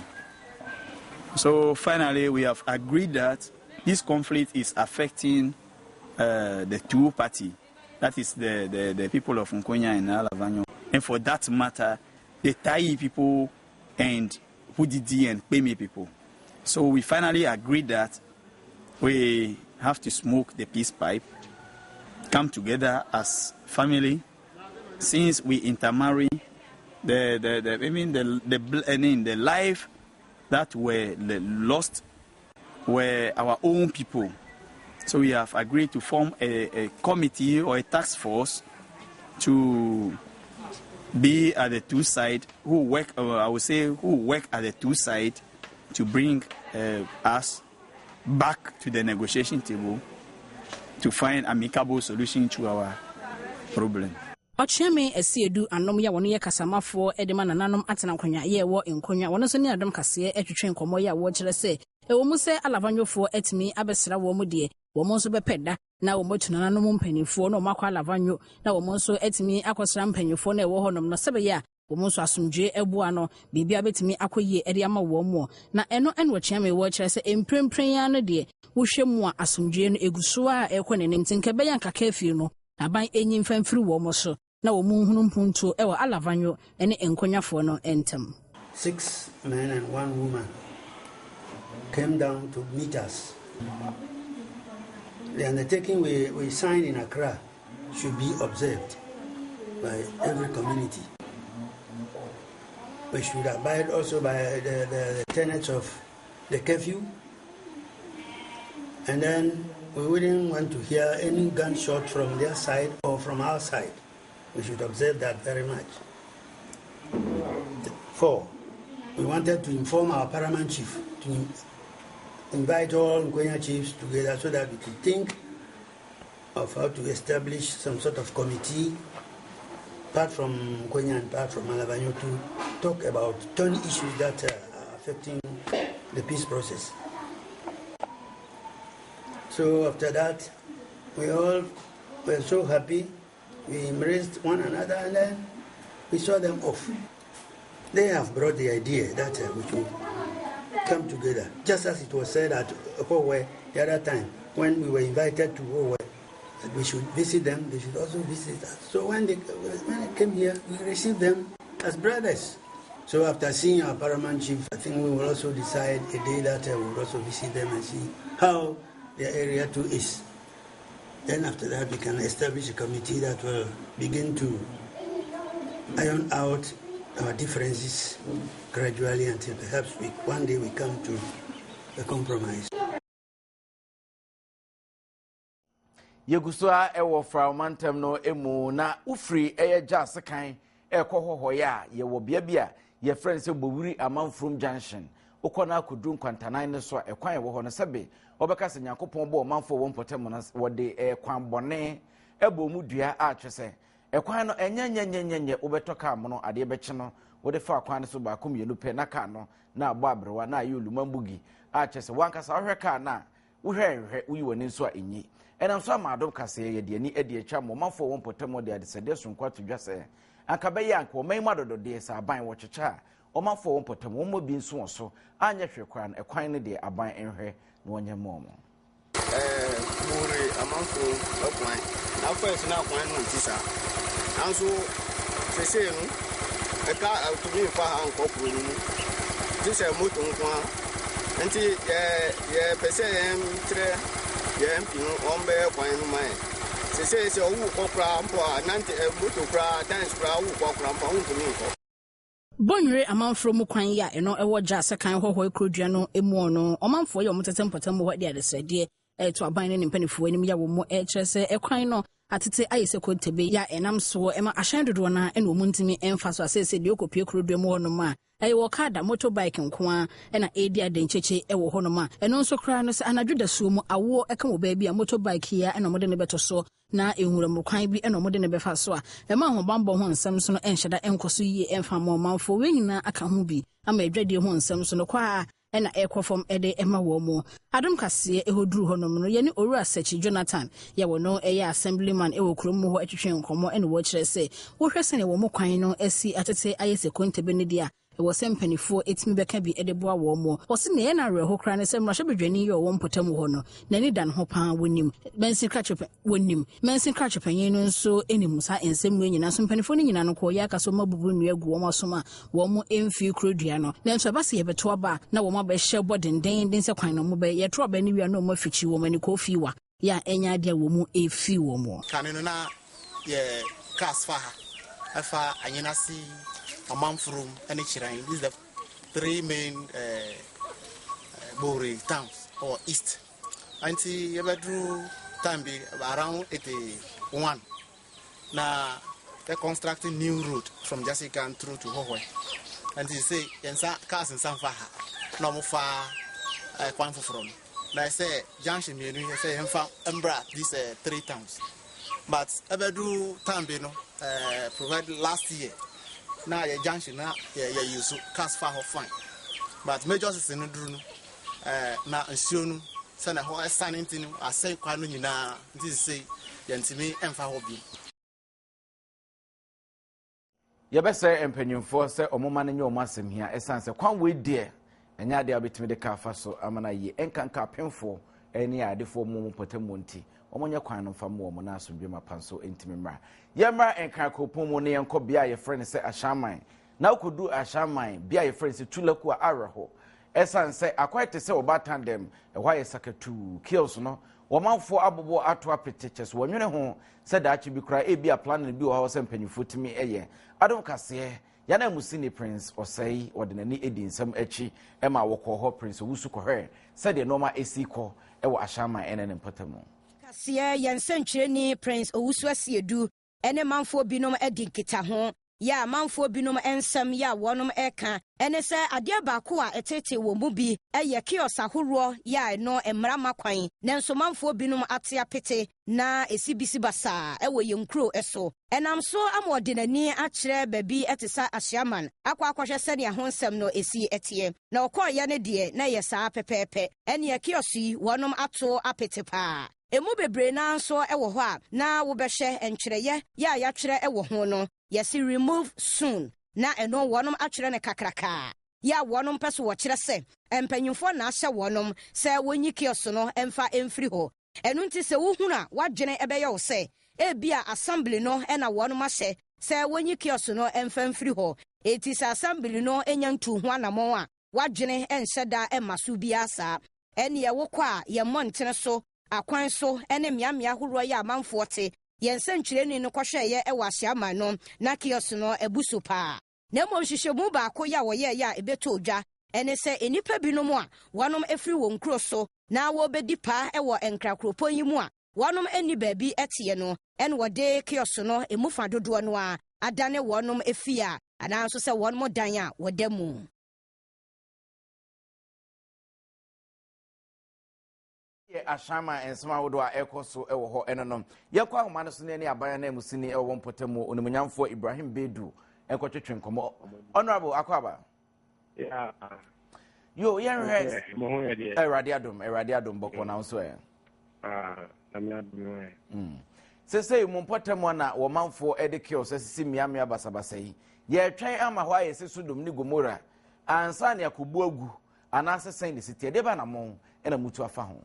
So finally, we have agreed that this conflict is affecting the two parties. That is the people of Nkonya and Alavanyo. And for that matter, the Tai people and Wudidi and Kpeme people. So we finally agreed that we have to smoke the peace pipe, come together as family. Since we intermarry, the life that were lost were our own people. So we have agreed to form a committee or a task force to be at the two sides, who work, I would say, who work at the two sides to bring us back to the negotiation table to find amicable solution to our problem. Ɔkyeame Asiedu Anom yɛ wɔn yɛ kasamafoɔ de ma nananom atena nkonnwa yɛ ɛwɔ nkonnwa, wɔn nso ne Adom Kaseɛ atwitwe nkɔmmɔ yɛ a wɔkyerɛ sɛ ɛwɔ mu sɛ Alavanyofoɔ atumi abɛsra wɔn mu deɛ, wɔn nso bɛpɛ da na wɔn atu nananom mpanimfoɔ na wɔn akɔ Alavanyo na wɔn nso atumi akɔsra mpanimfoɔ na ɛwɔ hɔnom no sɛ bɛyɛ a wɔn nso asomdwe aboa no biribiara bɛtumi akɔ yie de ama wɔn mu. Na ɛno ɛna ɔkyeame wɔ kyerɛ sɛ mprempren ya no deɛ, wohwɛ mu a asomdwe no egu so a ɛrekɔ n'anim, nti nka ɛbɛyɛ nkaka afiri no aban enyi mfa mfiri wɔn so na wɔn nhunu mpuntuo ɛwɔ Alavanyo ne nkonnwafoɔ no ntam. 6 men and 1 woman came down to meet us. The undertaking we signed in Accra should be observed by every community. We should abide also by the tenets of the curfew. And then we wouldn't want to hear any gunshot from their side or from our side. We should observe that very much. 4, we wanted to inform our paramount chief to invite all Nkonya chiefs together so that we could think of how to establish some sort of committee, part from Nkonya and part from Alavanyo, to talk about 20 issues that are affecting the peace process. So after that, we all were so happy. We embraced one another and then we saw them off. They have brought the idea that we should come together, just as it was said at Hohoe the other time when we were invited to Hohoe, that we should visit them, they should also visit us. So when they came here, we received them as brothers. So after seeing our paramount chief, I think we will also decide a day that we will also visit them and see how their area too is. Then after that, we can establish a committee that will begin to iron out our differences gradually until perhaps one day we come to a compromise. Yɛgu so ara wɔ Frao mantam no mu na wofiri ɛyɛ Gyaase kan ɛrekɔ Hɔhɔeɛ a, yɛwɔ bea bi a yɛfrɛ no sɛ Bowiri Amanfurom Junction. Wokɔ na akɔduru nkwantanan no so a, ɛkwan a ɛwɔ hɔ no sɛbe wɔbɛka sɛ Nyankopɔn bɔɔ ɔmanfoɔ wɔ mpɔtam no, wɔde ɛkwan bɔne ɛbɔ mu dua a kyerɛ sɛ ɛkwan no ɛnyɛ nyɛ nyɛ nyɛ nyɛ wobɛtɔ kaa mono adeɛ bɛkye no wode fa kwan no so baako mmienu pɛ na kaa no na abɔ aberewa na ayɛ olumambugi a kyerɛ sɛ wankasa wohwɛ kaa no a Wohwɛ a nhwɛ, woyi w'ani nso a enye. Ɛnam so ama adom kaseɛ yɛde ani adi atwa ma ɔmanfoɔ a wɔwɔ mpɔtam hɔ de adesrɛdeɛ sononko ato dwa sɛ, anka bɛyɛ a anka ɔman yi mu adɔdɔdeɛ, sɛ aban wɔkyekyɛ a, ɔmanfoɔ a wɔwɔ mpɔtam hɔ wɔmmɔ bi nso wɔ so, anyɛ hwee koraa no, ɛkwan no deɛ aban nhwɛ na wɔnyɛ mma wɔn. Bore amanfo kwan. Na first na kwan no nte saa. Nanso sesei no, ɛka tumi mfa ha nkɔ kuro no mu. Gye sɛ moto nko ara. Nti yɛ yɛpɛ sɛ yɛn kyerɛ yɛn MP no wɔn bɛyɛ kwan no ma yɛn. Sesei sɛ ɔwo kɔ koraa mpo a nante ɛ moto koraa times koraa wo kɔ koraa mpo a wontumi nkɔ. Bonwire amanforo mu kwan yi a ɛno ɛwɔ Gyaase kan hɔhɔe kurodua no mu no, ɔmanfoɔ yi a wɔtete mpɔtam hɔ de adesrɛdeɛ reto aban ne ne mpanimfoɔ anim yi a wɔn rekyerɛ sɛ ɛkwan no atete ayɛ sɛ kontebe yi a ɛnam soɔ ma ahyɛn dodoɔ no ara na wɔn ntumi mfa so a seesei deɛ ɔkɔpue kurodua mu hɔnom a ɛyɛ wɔ kaa motor bike nko ara na ɛredi adenkyekye wɔ hɔnom a ɛno nso koraa no sɛ anadwo dasuo mu awoɔ ka wɔ baabi a motor bike yi ara na wɔde no bɛto soɔ na nwura kwan bi na wɔde no bɛfa so a ɛma ahobammɔ ho nsɛm nso no nhyɛ da nkɔ so yie mfa mma ɔmanfoɔ. Wei nyinaa aka ho bi ama adwadie ho nsɛm nso no kɔ ara na ɛrekɔ fam de ma wɔn mu. Adom kaseɛ ɛhɔ duru hɔnom no, yɛne Owura Sekyi Jonathan yɛ wɔn ɛyɛ Assemblyman wɔ kurom mu hɔ twetwe nkɔmmɔ na wɔkyerɛ sɛ wohwɛ sɛdeɛ wɔn kwan no asi atete ayɛ sɛ kontabe no deɛ a, ɛwɔ sɛ mpaninfoɔ tumi bɛka bi de boa wɔn mo. Wɔse nea ɛyɛ no awerɛho koraa ne sɛ mmarahyɛbadwani yi a ɔwɔ mpɔtam hɔ no, n'ani da ne ho paa, wɔnim mansin krakye wɔnim mansin krakye panyin no nso nim saa nsɛm wei nyinaa. So mpaninfoɔ no nyinaa no kɔ yɛ aka sɛ wɔn abubu nnua agu wɔn asom a wɔn mfii kuro dua no. Nanso ɛba sɛ yɛbɛto aba a, na wɔn abɛhyɛ bɔ dendeenden sɛ kwan no wɔbɛyɛ. Yɛto aba no wie a na wɔn afikyi wɔn ani kɔ fie wa. Yɛ a ɛnyɛ adeɛ a wɔn mu ɛfiri wɔn mu. Kane no na yɛ cars fa ha ɛfa Anyenase, Amanfurom ɛne Kyeran. These the three main uh, Bowre towns or east. Nti yɛbɛduru time bi around 81 na yɛ construct new road from Jasikan through to Hohoe. Nti sɛ yɛn nsa cars nsa nfa ha na wɔn fa kwan foforɔ no. Na ɛsɛ junction mmienu yi ɛsɛ yɛmfa mbra these three towns but ɛbɛdu time bi no provide last year na yɛ junction na yɛ yɛ use cars fa hɔ fine but major season no duru no na nsuo no sɛ na ɛhɔ ɛsane nti no asɛe kwan no nyinaa nti sɛ yɛntumi mfa hɔ bio. Yɛbɛsrɛ mpanyimfoɔ sɛ wɔmma no nyɛ wɔn asɛm hia ɛsiane sɛ kwan wei deɛ ɛnyɛ adeɛ a wobɛtumi de kaa fa so ama no ayie ɛnkanka apemfoɔ ne adefoɔ mu wɔn mpɔtam mu nti wɔnyɛ kwan no mfa mmoa wɔn na asomdwe mapa nso ntumi mmra. Yɛmmra Nkran kuropɔn mu na yɛnkɔ bea a yɛfrɛ no sɛ Ahyɛnman na wokɔdu Ahyɛnman bea a yɛfrɛ no sɛ Tulaku a awerɛho ɛsiane sɛ akwan te sɛ ɔbaatan dɛm ɛhɔ ayɛ sakatuu kiosk no wɔmanfoɔ abobɔ ato apete kyɛ so wɔnwene ho Sɛ daakye bi koraa ebia planning bi wɔ hɔ sɛ mpanyinfoɔ tumi yɛ. Adom kaseɛ, Yɛn ananmusini Prince Osei ɔde n'ani di nsɛm akyi ma wɔkɔɔ hɔ Prince Owusu kɔhwɛɛ sɛdeɛ nnoɔma ɛsi kɔ wɔ Ashaiman ɛne ne mpɔtamu. Kaseɛ, Yɛn sɛnkyerɛni Prince Owusu Asiedu ne manfoɔ binom adi nkitaho. Yɛ a manfoɔ binom nsɛm yɛ a wɔnom reka ne sɛ adeɛ baako a ɛteetee wɔn mu bi yɛ kiosk ahoroɔ yɛ a ɛno mmara mma kwan nanso manfoɔ binom ate apete na ɛsi bisi basaa wɔ yɛn nkuro so. Ɛnam so ama ɔde n'ani akyerɛ baabi te sɛ Ahyiaman akɔ akɔhwɛ sɛnea ho nsɛm no si teɛ. Na ɔkɔeɛ no deɛ na ɛyɛ saa pɛpɛɛpɛ. Ɛnneɛ kiosk yi wɔnom ato apete paa. Emu bebree no ara nso wɔ hɔ a na wobɛhwɛ ntwerɛeɛ yɛ a yɛatwerɛ wɔ ho no, yɛse remove soon, na ɛno wɔnom atwerɛ no kakrakaa yɛ a wɔnom pɛ so wɔkyerɛ sɛ mpanyinfoɔ na ahyɛ wɔnom sɛ wɔnyi kiosk no mfa mfiri hɔ. Ɛno nti sɛ wohunu a w'adwene bɛyɛ wo sɛ ebia assembly no na wɔnom ahyɛ sɛ wɔnyi kiosk no mfa mfiri hɔ. Enti sɛ assembly no nya ntuu ho anamɔn a w'adwene nhyɛ da mma so biara saa. Ɛnneɛ wokɔ a, yɛn mmɔntene so, akwan so ne mmeammea ahoroɔ yi a amanfoɔ te, yɛn sɛnkyerɛnni no kɔhwɛeɛ wɔ Ahyiaman no, na kiosk no abu so paa. Na mmom nhwehwɛmu baako yɛ a wɔyɛeɛ a ɛbɛtɔɔ dwa ne sɛ nnipa binom a wɔnom firi wɔn nkuro so na wɔrebɛdi paa wɔ Nkra kuropɔn yi mu a. wɔnom nni baabi teɛ no ɛna wɔde kiosk no emu fa dodoɔ no ara adane wɔnom fie a anaa nso sɛ wɔnom dan a wɔda mu. Yɛ Ashaiman nsɛm ahodoɔ a ɛrekɔ so wɔ hɔ ɛno no. Yɛnkɔ ahoma no so ne ɛne aban ananmusini ɛwɔ mpɔtam Onimuonyamfoɔ Ibrahim Bedu nkɔtwetwe nkɔmmɔ. Honorable Akwaaba. Yeah. Yo, yɛnhwɛ. Awurade adom, Awurade adom bɔkɔ na nso ɛ. Ah, na me adom ɛ. Sesei mo mpɔtam a na wɔmanfoɔ de kiosk asisi mmeammea basabasa yi. Yɛretwɛn ama hɔ ayɛ sɛ Sodom ne Gomora ansa na yɛakɔbu agu anaasɛ sɛn na ɛsi teɛ? Deɛ bɛn anammɔn na motu afa ho?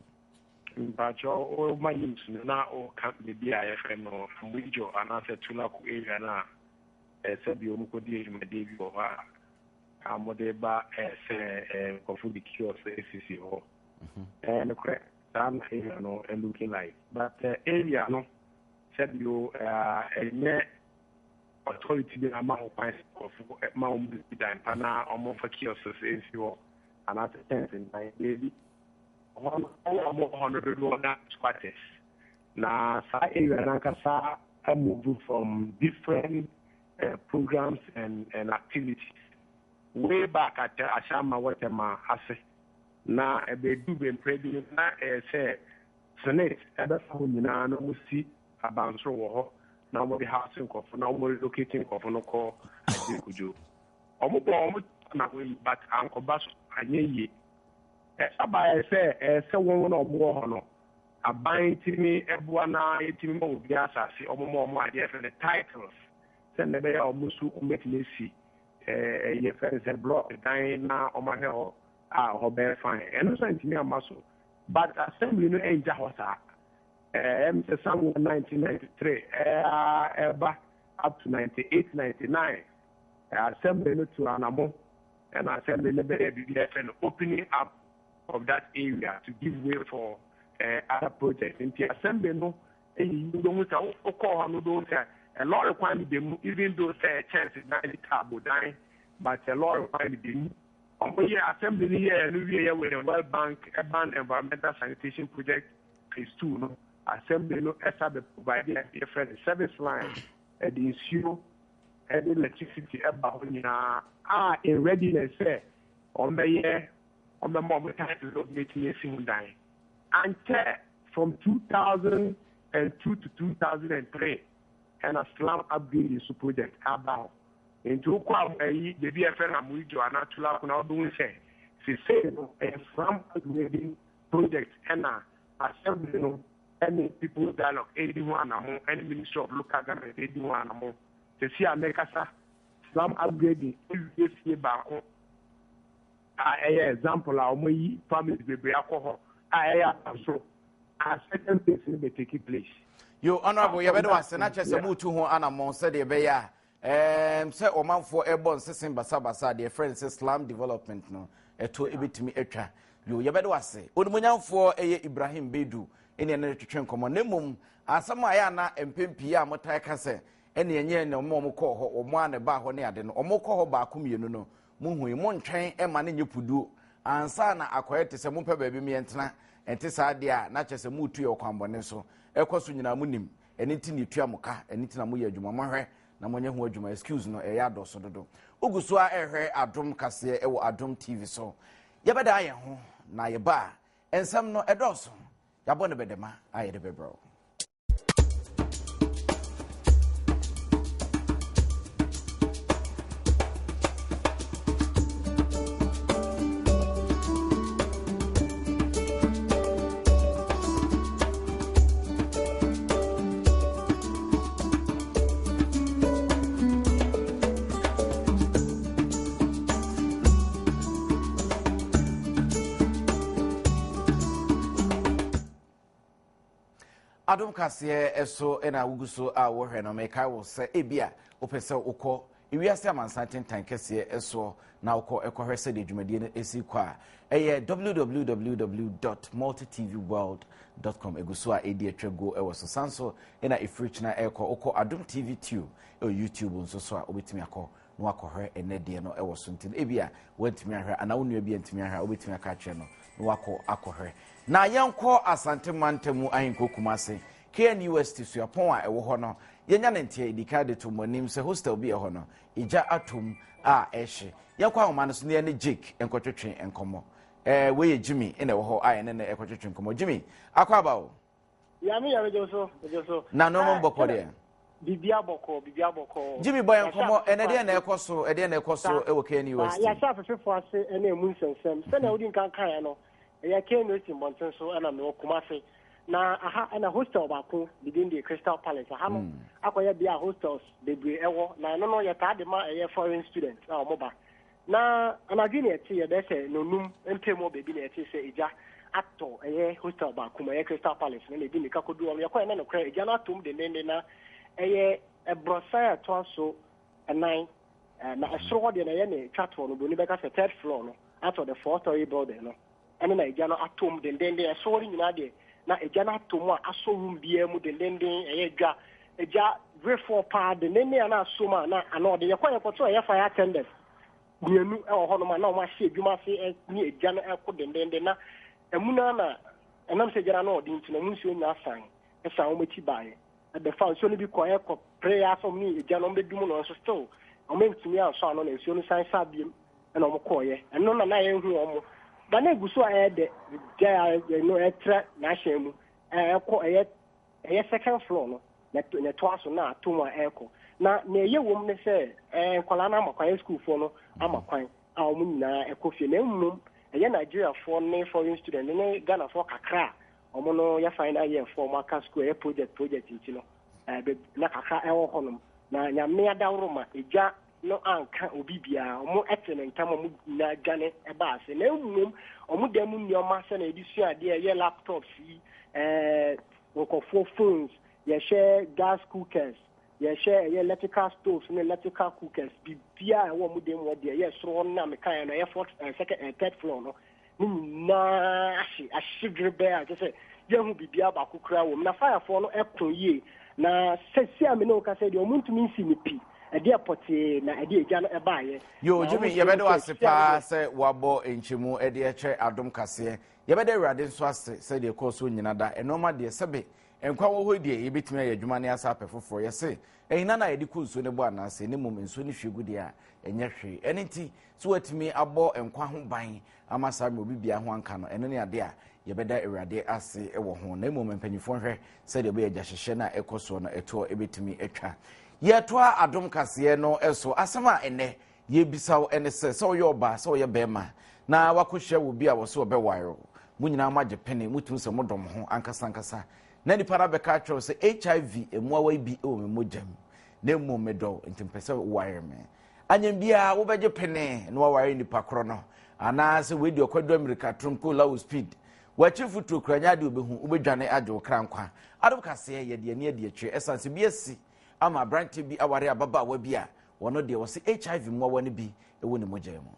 Mpakyɛw woma news no na woka baabi a yɛfrɛ no Amuijo anaasɛ Tulaku area no a sɛbi wɔn kɔdi adwumadeɛ bi wɔ hɔ a a wɔde ba sɛ nkurɔfo de kiosk esisi hɔ. Ɛyɛ nokorɛ saa na area no looking like but area no sɛbi o ɛnyɛ authority bi ama ho kwan sɛ nkurɔfo ma wɔn si dan pa na wɔmfa kiosks nsi hɔ anaasɛ tent ndan baabi hɔ no wɔn a wɔwɔ hɔ no dodoɔ na squatters na saa area no ankasa move from different programs and activities way back at Ashaiman Watema ase na ɛbɛdu bɛmprɛ bi no na ɛyɛ sɛ Senate ɛbɛfa hɔ nyinaa na wɔsi abansoro wɔ hɔ na wɔde house nkurɔfo na wɔn relocate nkurɔfo no kɔ Agyenkudwo. Wɔn bɔ wɔn na wɔyi but ankɔba so anyɛ yie. Ɛsa baeɛ sɛ ɛyɛ sɛ wɔn na wɔwɔ hɔ no aban tumi ɛboa na yɛtumi ma obi asase wɔn ma wɔn adeɛ fɛ no titles sɛ na ɛbɛyɛ a wɔn nso wɔbɛtumi asi ɛɛ yɛfrɛ no sɛ block dan na wɔn ahwɛ hɔ a hɔ bɛyɛ fine. Ɛno nso ntumi amma so but assembly no ɛngya hɔ saa. Ɛm sɛ somewhere 1993 ɛɛ ɛba up to 98 99 assembly no to anamo ɛna assembly no bɛyɛ biribi a yɛfrɛ no opening up of that area to give way for other projects. Nti assembly no eyiyi wobɛhu sɛ wokɔɔ hɔ no wobɛhu sɛ lɔre kwan no da mu even though sɛ kyɛnse dan ne taabo dan but lɔre kwan no da mu. Ɔmo yɛ assembly no yɛɛ no wie yɛ with the World Bank Urban Environmental Sanitation Project Phase 2 no assembly no ɛsa bɛ provide a yɛfrɛ no service line ɛde nsuo ɛde electricity ɛba hɔ nyinaa a in readiness sɛ ɔmo bɛyɛ ɔmo bɛma ɔmo title no ɔmo bɛtumi asi ho dan. Ankyɛ from 2002 to 2003 ɛna slum upgrading so project aba hɔ. Nti wokɔ a ɛyi baabi a yɛfrɛ no Amuijo anaa Tulaku na wobɛhu sɛ sesei no ɛyɛ slum upgrading project ɛna assembly no ɛne People's Dialogue ɛredi ho anamo ɛne Ministry of Local Government ɛredi ho anamo. Sesei a mɛkasa slum upgrading ɛwie fie baako a ɛyɛ example a wɔayi families bebree akɔ hɔ a ɛyɛ abansoro a second phase no bɛ take place. Yo, honorable, yɛbɛde wase na kyerɛ sɛ motu ho anammɔn sɛdeɛ ɛbɛyɛ a sɛ ɔmanfoɔ ɛbɔ nsese basabasa deɛ ɛfrɛ no sɛ slum development no ɛto ɛbɛtumi atwa. Yo, yɛbɛde wase. Onimuonyamfoɔ ɛyɛ Ibrahim Bedu ɛne ɛne no twetwe nkɔmmɔ. Na mmom asɛm a ɛyɛ ana mpɛn pii a motae ka sɛ ɛne ɛnyɛ na ɔmo ɔmo kɔɔ hɔ, ɔmo a na ɛbaa hɔ ne ade no, ɔmo kɔ hɔ baako mmienu no, mohui, montwɛn ɛma no nyɛ puduo ansa na akɔyɛ te sɛ mompɛ baabi mmiɛntena. Ɛnte saa deɛ a na kyerɛ sɛ moretu yɛ ɔkwanbɔne so. Ɛkɔ so nyinaa monim, ɛno nti na ɛtua mo ka, ɛno nti na moyɛ adwuma. Mohwɛ na monyɛ ho adwuma. Excuse no ɛyɛ adɔso dodo. Wogu so a ɛhwɛ Adom kaseɛ ɛwɔ Adom TV so. Yɛbɛdaa yɛn ho na yɛba a nsɛm no ɛdɔɔso. Yɛabɔ no bɛdɛma a yɛde bɛbrɛ wo. Adom kaseɛ ɛso ɛna wogu so a wɔhwɛ no, mekae wo sɛ ebia wopɛ sɛ wokɔ ewiase amansan tentan kɛseɛ ɛsoɔ na wokɔ ɛkɔhwɛ sɛdeɛ dwumadie no ɛsi kɔ a, ɛyɛ www.multitvworld.com ɛgu so a ɛdi atwa guo ɛwɔ so. San so ɛna ɛfiri kyena ɛkɔ wokɔ Adom TV Tube ɛwɔ YouTube nso so a wobɛtumi akɔ na wakɔhwɛ ɛnɛ deɛ no ɛwɔ so. Nti no ebia woantumi ahwɛ anaa wo nua bi antumi ahwɛ a wobɛtumi aka akyerɛ no na wakɔ akɔhwɛ. Na yɛnkɔ Asante mantam mu ahenkuro Kumase, KNUST suapɔn a ɛwɔ hɔ no, yɛnya ne nteɛ yɛdi kan de to mo anim sɛ hostel bi ɛhɔ no, egya atom a ɛhye. Yɛnkɔ ahoma no so na yɛne Jake nkɔtwetwe nkɔmmɔ. Ɛɛ wei yɛ Jimmy na ɛwɔ hɔ a yɛne no ɛkɔtwetwe nkɔmmɔ. Jimmy, akɔ aba o. Yame yame gye so, gye so. Na nneɛma mu bɔkɔ deɛ. Bibia bɔkɔ, bibia bɔkɔ. Jimmy bɔ yɛn nkɔmmɔ, ɛnɛ deɛ na ɛkɔ so, ɛdeɛ na ɛkɔ so ɛwɔ KNUST. Yɛahyɛ afefefo ase ɛne emu nsɛnsɛm. Sɛnea wodi nkan kaeɛ no, ɛyɛ KNUST mmɔnten so ɛna mewɔ Kumase. Na aha ɛna hostel baako, ne din de Crystal Palace. Aha no akɔyɛ bea a hostels bebree ɛwɔ. Na ɛno no yɛtaa de ma ɛyɛ foreign students a wɔn ba. Na anadwo na ɛte yɛ bɛyɛ sɛ nnɔnum mpem wɔ baabi na ɛte sɛ egya atɔ ɛyɛ hostel baako mu, ɛyɛ Crystal Palace no, na ɛdi mmirika kɔduru hɔ no, yɛkɔɛ na nokorɛ egya no atom dendenden na ɛyɛ ɛborɔsan a ɛtoa so ɛnan, na ɛsoro hɔ deɛ na ɛyɛ ne twa toɔ no, buroni bɛka sɛ third floor no, out of the four story building no, ɛno na egya no atom dendenden, ɛsoro hɔ no nyinaa deɛ na egya no atom a asɔ room biara mu dendenden, ɛyɛ dwa, egya wefoɔ paa dendenden a na asom a na ano ɔde, yɛkɔ yɛkɔto ɛyɛ fire tenders mmienu wɔ hɔnom a na wɔahyɛ adwuma ase ne egya no ɛko dendenden na ɛmu no na ɛnam sɛ egya no ano ɔde nti na wɔn nsuo nyinaa san ɛsan wɔn akyi baeɛ ɛbɛfa nsuo no bi kɔ ɛkɔ pere asɛ wɔn ne egya no wɔn bɛdum no nso still wɔn ntumi ansɔ ano na nsuo no san sa biem ɛna wɔn kɔɔyɛ ɛno na na yɛnhu wɔn ba na egu so a ɛyɛ dɛ gya no ɛtrɛ n'ahyɛn mu ɛkɔ ɛyɛ ɛyɛ second floor no na na ɛtoa so na ato mu a ɛrekɔ. Na nea ɛyɛ wom ne sɛ ɛɛ nkwadaa no ama kwan, ɛyɛ sukuufoɔ no ama kwan a wɔn nyinaa ɛkɔ fie. Na mmom ɛyɛ Nigeriafoɔ ne foreign student ne Ghanafoɔ kakra a wɔn no yɛ final year foɔ wɔn aka sukuu ɛyɛ project project nti no ɛɛ na kakra ɛwɔ hɔnom. Na nyame adaworo ma egya no anka obi biara, wɔn ɛte ne ntam wɔn nyinaa dwane ɛba ase. Na mmom wɔn dan mu nneɛma sɛnea yɛde sua adeɛ ɛyɛ laptops yi ɛɛ nkurɔfoɔ phones, yɛhwɛ gas cookers, yɛhwɛ ɛyɛ electrical stoves ne electrical cookers, biribiara a ɛwɔ wɔn dan mu hɔ deɛ ɛyɛ soro hɔ no na mekaeɛ no ɛyɛ fourth ɛɛ second ɛɛ third floor no ne nyinaa ahye ahye dwerebɛɛ a kyerɛ sɛ yɛhu biribiara baako koraa wɔ mu na firefoɔ no ɛko yie na sɛsi a me ne wo kasa deɛ wɔn ntumi nsi ne pi ɛdeɛ pɔtee na ɛde egya no ɛbaeɛ. Yo Jimmy yɛbɛda wo ase paa sɛ wabɔ nkyɛmu ɛde ɛkyɛ adom kaseɛ Yɛbɛda Awurade nso ase sɛ deɛ ɛkɔɔ so nyina da, nnoɔma deɛ sɛbe nkwa wɔ hɔ yi deɛ yɛbɛtumi ayɛ adwuma ne asa apɛ foforɔ. Yɛse ahina no a yɛde kɔ nsuo no bɔ anaasɛ ne mmom nsuo no hwie gu deɛ a ɛnyɛ hwee. Ɛno nti sɛ woatumi abɔ nkwa ho ban ama saa mmerɛ obi biara ho anka no, ɛno ne adeɛ a yɛbɛda Awurade ase wɔ ho. Na mmom mpanyinfoɔ nhwɛ sɛdeɛ ɛbɛyɛ agyahyehyɛ no a ɛkɔ soɔ no ɛtoɔ ɛbɛtumi atwa. Yɛtoa adom kaseɛ no so asɛm a ɛnɛ Yɛrebisa wo ɛne sɛ, sɛ woyɛ ɔbaa, sɛ woyɛ bɛrima, na woakɔhyia wɔ bi a wɔse wɔbɛware wo, mo nyinaa moagye pene, motumi sɛ modɔ mo ho ankasa ankasa, na nipa no abɛka akyerɛ wo sɛ HIV mmoawa yi bi wɔ me mogya mu, na mmom medɔ wo, nti mpɛ sɛ woware me. Anyɛ biara wobɛgye pene na waware nipa korɔ no, anaasɛ wei deɛ ɔkwadwo amirika tronko low speed, w'akyi mfuturo kura nyɛ adeɛ obɛhu, wobɛdwane agye wo kra nkwa. Adom kaseɛ yɛde ani adi akyire, ɛsiane sɛ bi asi ama aberanteɛ bi aware ababaawa bi a Wɔno deɛ wɔse HIV mmoawa no bi wɔ ne mogya mu.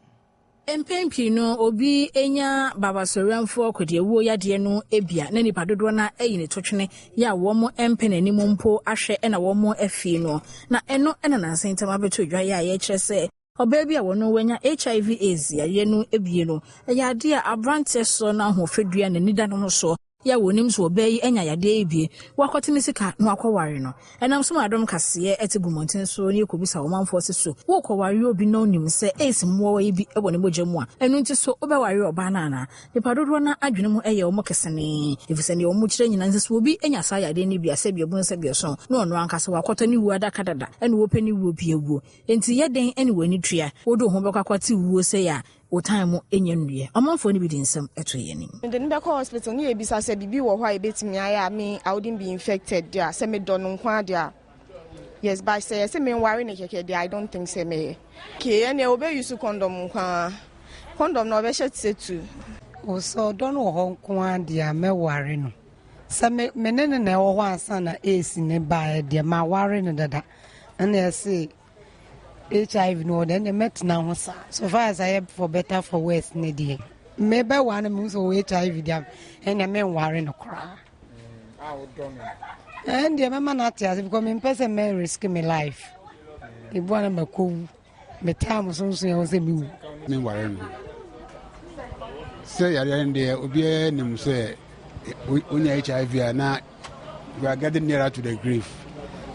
Mpɛn pii no obi nya babasɔreamfoɔ kɔdiawuo yadeɛ no bi a na nnipa dodoɔ no ara ayi ne totwene yɛ a wɔn mpɛ n'anim mpo ahwɛ na wɔn afie no. Na ɛno na nansa yi ntam abɛto dwa yɛ a yɛkyerɛ sɛ ɔbaa bi a wɔno wanya HIV AIDS yadeɛ no bie no ɛyɛ adeɛ a abranteɛ soɔ no ahoɔfɛdua n'ani da ne ho soɔ Yɛ a wɔnim sɛ ɔbaa yi anya yadeɛ yi bi, wɔakɔte ne sika na wɔakɔware no. Ɛnam so ma adom kaseɛ te gu mmɔnten so na yɛkɔbisa ɔmanfoɔ se so worekɔware obi na wonim sɛ AIDS mmoawa yi bi wɔ ne mogya mu a, ɛno nti so wobɛware ɔbaa no anaa? Nnipa dodoɔ no ara adwene mu yɛ wɔn kesenee, ɛfiri sɛ deɛ wɔkyerɛ nyinaa ne sɛ sɛ obi anya saa yadeɛ no bi a, sɛdeɛ ɛbu no sɛdeɛ ɛso na ɔno ankasa wakɔtɔ ne wuo adaka dada na ɔpɛ ne wuo bi awuo. Enti yɛ dɛn ne w'ani tua wode wo ho bɛkɔ akɔte wuo sei a Wo time mu nyɛ nnuiɛ. Ɔmanfoɔ no bi de nsɛm to yɛn anim. Mede no bɛkɔ hospital ne yɛbisa sɛ biribi wɔ hɔ a yɛbɛtumi ayɛ a me I wouldn't be infected deɛ a sɛ medɔ no nko ara deɛ a yes but sɛ yɛse menware no kɛkɛ deɛ I don't think sɛ mɛyɛ. Okay ɛneɛ ɔbɛ use condom nko ara condom no ɔbɛhyɛ te sɛ tu. O sɛ ɔdɔ no wɔ hɔ nko ara deɛ a mɛware no. Sɛ me me ne no na ɛwɔ hɔ ansa na AIDS no baeɛ deɛ maware no dada ɛna ɛse HIV no wɔ deɛ ɛnna mɛtena ho saa so far as ayɛ for better for worse ne deɛ mebɛware no mehu sɛ ɔwɔ HIV deɛ ɛnna menware no koraa ɛn deɛ mɛma no ate ase because mempɛ sɛ mɛ risk me life ebua na makɔwu me time so nso yɛ wɔ sɛ mewu menware no. Sɛ yareɛ no deɛ obiara nim sɛ wonya HIV a na you are getting nearer to the grave.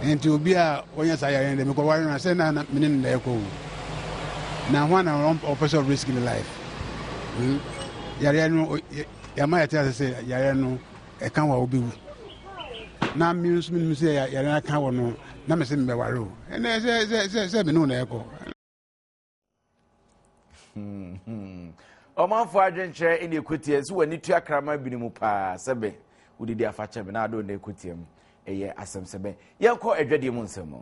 Nti obi a wɔnya saa yareɛ no deɛ mekɔware no a sɛ na mene no na ɛkɔ o. Na hwan na ɔpɛ sɛ risk ne life? Hmm? Yareɛ no yɛama yɛte ase sɛ yareɛ no ɛka wɔ a wobɛwu. Na me nso menim sɛ yareɛ no aka wɔ no na mese mebɛware o. Ɛnɛ sɛ sɛ sɛ sɛ mene wo na ɛkɔ. Ɔmanfoɔ adwenkyerɛ ne ɛkɔtia nso w'ani tua kraman bini mu paa sɛbe wodidi afakyɛ me na ado na ɛkɔtia mu ɛyɛ asɛm sɛbɛ yɛnkɔ adwadeɛ mu nsɛm mu.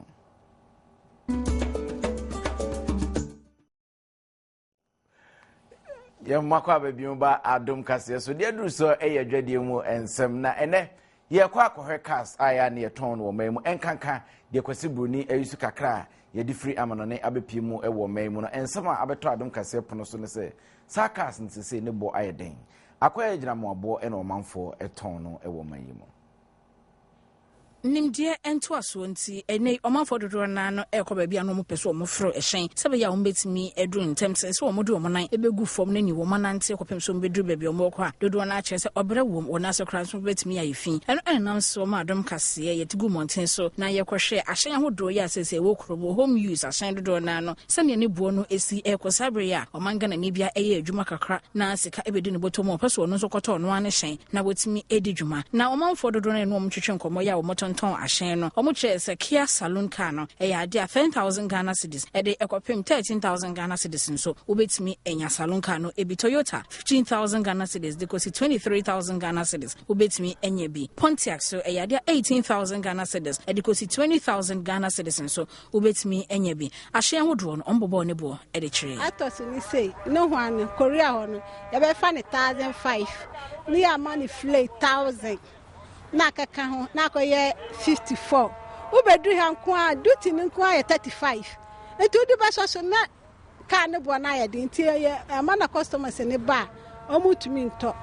Yɛn akɔ aba bio ba Adom kaseɛ so. Deɛ aduru so yɛ adwadie mu nsɛm na ɛnɛ yɛkɔ akɔhwɛ cars a yɛ a ne yɛtɔn no wɔ man mu ɛnkanka deɛ Kwasi Buroni ayi so kakra a yɛde firi amanɔne abɛpie mu wɔ man mu no. Nsɛm a abɛtɔ Adom kaseɛ pono so ne sɛ saa cars no sesei ne bɔ ayɛ den. Akɔyɛ agyinamoaboɔ na ɔmanfoɔ tɔn no wɔ man yi mu. Nimdeɛ ntoasoɔ nti, ɛnnɛ yi ɔmanfoɔ dodoɔ no ara no rekɔ baabi a na wɔpɛ sɛ wɔforo hyɛn sɛ ɛbɛyɛ a wɔbɛtumi aduru ntɛm sen sɛ wɔde wɔn nan bɛgu fam no ne wɔn anante kɔpem sɛ wɔbɛduru baabi a wɔrekɔ a dodoɔ no ara kyerɛ sɛ ɔbrɛ wom, wɔn ase koraa nso bɛtumi ayɛ fi. Ɛno na ɛnam so ma Adom Kaseɛ yɛte gu mmɔnten so na yɛkɔhwɛ ahyɛn ahodoɔ yi a seesei ɛwɔ kurom, home use ahyɛn dodoɔ no ara no sɛdeɛ ne boɔ no si rekɔ saa berɛ yi a ɔman Ghanani biara yɛ adwuma kakra na sika bɛdi ne bɔtɔ mu a ɔpɛ sɛ ɔno nso kɔtɔ ɔno ara ne hyɛn na wɔatumi adi dwuma. Na ɔmanfoɔ dodoɔ no a ɛne wɔn twetwe nkɔmmɔ yi a wɔtontɔn ahyɛn no, wɔkyerɛɛ sɛ Kia Saloon car no yɛ adeɛ a 10,000 Ghana cedis de kɔpem 13,000 Ghana cedis nso wobɛtumi anya saloon car no bi. Toyota, 15,000 Ghana cedis de kɔsi 23,000 Ghana cedis wobɛtumi anya bi. Pontiac nso ɛyɛ adeɛ a 18,000 Ghana cedis de kɔsi 20,000 Ghana cedis nso Wobɛtumi anya bi. Ahyɛn ahodoɔ no, wɔbobɔɔ ne boɔ de kyerɛɛ. Atɔ so ne sei, ne hwan no, Korea hɔ no, yɛbɛfa no 1005 ne yɛama no fillet 1000 na akɛka ho na akɔyɛ 54. Wobɛduru ha nko a, duty no nko ara yɛ 35. Nti wode bɛsɔ so na car no boɔ no ayɛ den nti ɛyɛ ɛma na customers no ba a wɔn ntumi ntɔ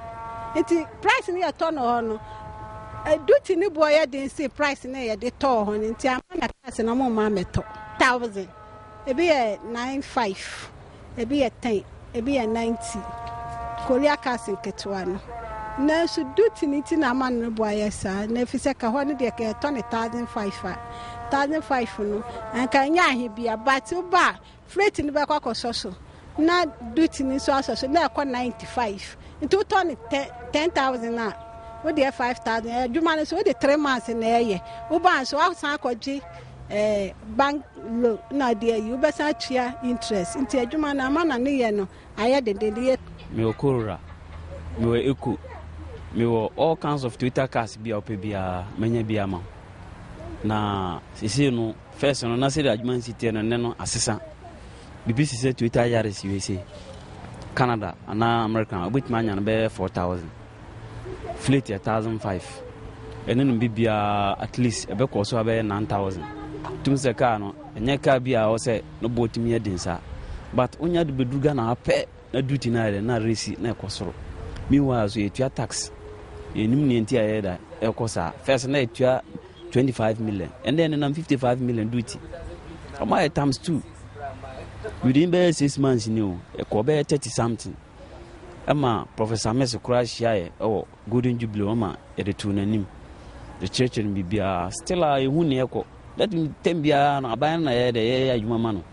nti price no yɛtɔ no hɔ no duty no boɔ yɛ den sen price no yɛde tɔɔ hɔ no nti ama na cars no wɔn mma mɛtɔ thousand ebi yɛ 9.5 ebi yɛ 10 ebi yɛ 90 Korea cars nketewa no nanso duty no nti na ama no boɔ ayɛ saa na efi sɛ ka hɔ no deɛ ka yɛtɔ no 1005 a 1005 no anka ɛnyɛ ahe bia but woba a Freight no bɛkɔ akɔsɔ so na duty no nso asɔ so na ɛkɔ 95 nti wotɔ no 10000 a wode yɛ 5000 adwuma no nso wode 3 months na ɛyɛ woba nso woasan akɔgye eh, bank loan na ɔde ayi wobɛsan atua interest nti adwuma no ama na ne yɛ no ayɛ dendenden yɛ. Mewɔ Corolla, mewɔ Eco, mewɔ all kinds of Toyota cars bi a wopɛ biara mɛnya bi ama wo. Na seesei no First no na sɛdeɛ adwuma no si teɛ no nnɛ no asesa. Biribi te sɛ Toyota Yaris wei sei, Canada anaa America wobɛtumi anya no bɛyɛ 4000. Fleet yɛ 1005. Ɛne no bibiara at least ɛbɛkɔ so abɛyɛ 9000. Tum sɛ kaa no ɛnyɛ kaa bi a ɛwɔ sɛ no boɔ tumi yɛ den saa. But wonya de bɛduru Ghana ha pɛ na duty no ayɛ dɛ na resi na ɛkɔ soro. Meanwhile so yɛtua tax. Yɛnim nea nti a ɛyɛ da ɛkɔ saa. First na yɛtua 25 million ɛnna ɛnenam 55 million duty ɔmo ayɛ times two within bɛyɛ six months ni o ɛkɔ bɛyɛ 30 something ɛma Professor Mills koraa hyia yɛ ɛwɔ Golden Jubilee ɔma yɛde too n'anim yɛkyerɛkyerɛ no biribiara still a yɛhu ne ɛkɔ that tɛm biara no aban no na yɛyɛ dɛ yɛyɛ adwuma ma no.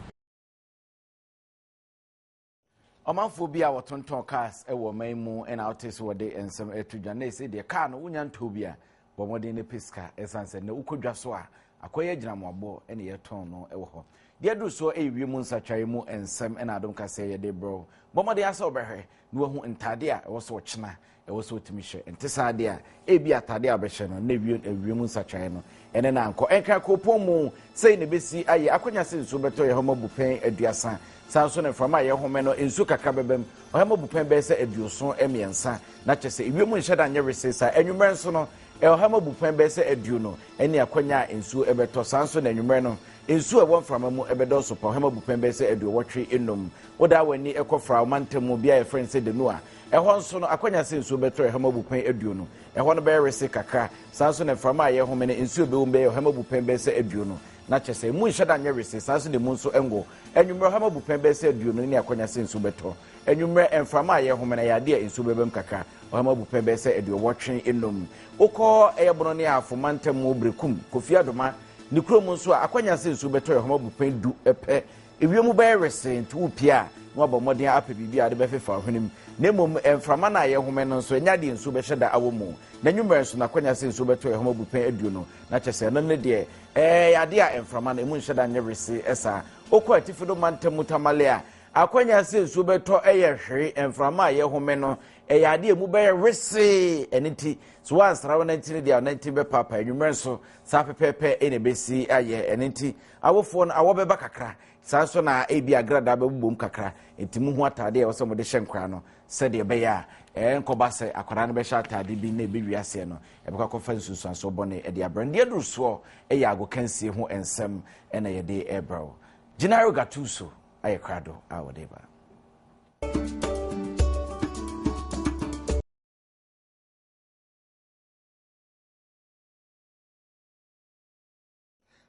Ɔmanfoɔ bi a wɔtontɔn cars wɔ ɔman mu na wote so wɔde nsɛm ɛto dwa na ɛsɛ deɛ car no wonya ntɔɔ bi a bɔ mmɔden no pɛ sika ɛsiane sɛ nnɛ wokɔ dwa so a akɔyɛ agyinamoaboɔ ne yɛtɔn no wɔ hɔ. Deɛ aduru soɔ ɛyɛ wiem nsakyeraeɛ mu nsɛm na adom kaseɛ yɛde brɛ wo. Bɔ mmɔden ara sɛ wobɛhwɛ na wahu ntadeɛ a ɛwɔ sɛ ɔkyena ɛwɔ sɛ ɔtumi hyɛ. Ɛnte saa deɛ a, ebia atadeɛ a wobɛhyɛ no na ewiem nsakyeraeɛ no ɛne no ankɔ. Ɛnkra kuropɔn mu sei na ɛbɛsi ayɛ akwanya sɛ nsuo bɛtɔ yɛn hɔ ma bupɛn 30. Saa nso na mframa a yɛhome no nsuo kakra bɛba mu ɔha mu abupɛn bɛyɛ sɛ 73, na kyerɛ sɛ ewiem nhyɛ da nyɛ wesee saa. Anwummerɛ nso no, ɔha mu abupɛn bɛyɛ sɛ 20 ne akwanya a nsuo bɛtɔ. Saa nso na anwummerɛ no, nsuo a ɛwɔ mframa mu bɛdɔɔso pa, ɔha mu abupɛn bɛyɛ sɛ 85. Wodaa w'ani kɔ Frao mantam mu, bea a yɛfrɛ no sɛ Denua. Ɛhɔ nso no, akwanya sɛ nsuo bɛtɔ ɔha mu abupɛn 20. Ɛhɔ no bɛyɛ wesee kakra. Saa nso na mframa a yɛhome no, nsuo a ɛbɛwɔ mu bɛyɛ ɔha mu abupɛn bɛyɛ sɛ 20. Na kyerɛ sɛ, emu nhyɛ da nyɛ wesee, saa nso na emu nso ngo. Anwummerɛ, ɔham abupɛn bɛyɛ sɛ 20 ne akwanya sɛ nsuo bɛtɔ. Anwummerɛ, mframa a yɛrehome no, ɛyɛ adeɛ a nsuo bɛba mu kakra. Ɔham abupɛn bɛyɛ sɛ 85. Wokɔ ɛyɛ Bono ne Ahafo mantam mu, Berekum, Kofi Adoma ne kurom nso a, akwanya sɛ nsuo bɛtɔ yɛ ɔham abupɛn du pɛ. Ewiem bɛyɛ wesee, nti wopue a, na woabɔ mmɔden apɛ biribi a wode bɛfefa wo hwenem. Na mmom, mframa no a yɛrehome no nso, ɛnyɛ adeɛ a nsuo bɛhyɛ da awɔ mu. N'anwummerɛ nso, na akwanya sɛ nsuo bɛtɔ yɛ ɔham abupɛn 20. Na kyerɛ sɛ, ɛno ne deɛ Ɛyɛ ade a mframa no, emu nhyɛ da nyɛ wesee saa. Wokɔ atifi do mantam mu Tamale a, akwannya sɛ nsuo bɛtɔ yɛ hwee. Mframa a yɛhome no, ɛyɛ ade a emu bɛyɛ wesee. Ɛno nti, sɛ woansra wo nantin deɛ a, wo nantin bɛpaapae. Anwummerɛ nso, saa pɛpɛɛpɛ na ɛbɛsi ayɛ. Ɛno nti, awofoɔ no, awɔ bɛba kakra. Saa nso na ebi agradaa bɛbobom kakra. Enti mohu ataadeɛ a ɛwɔ sɛ mode hyɛ nkwadaa no, sɛdeɛ ɛbɛyɛ a ɛrenkɔba sɛ akwadaa no bɛhyɛ ataade bi na ɛbɛwie aseɛ no, ɛbɛkɔ akɔfa nsunsuansoɔ bɔne de abrɛ no. Deɛ aduru soɔ yɛ agokansie ho nsɛm na yɛde rebrɛ wo. Gennaro Gattuso ayɛ krado a wɔde ba.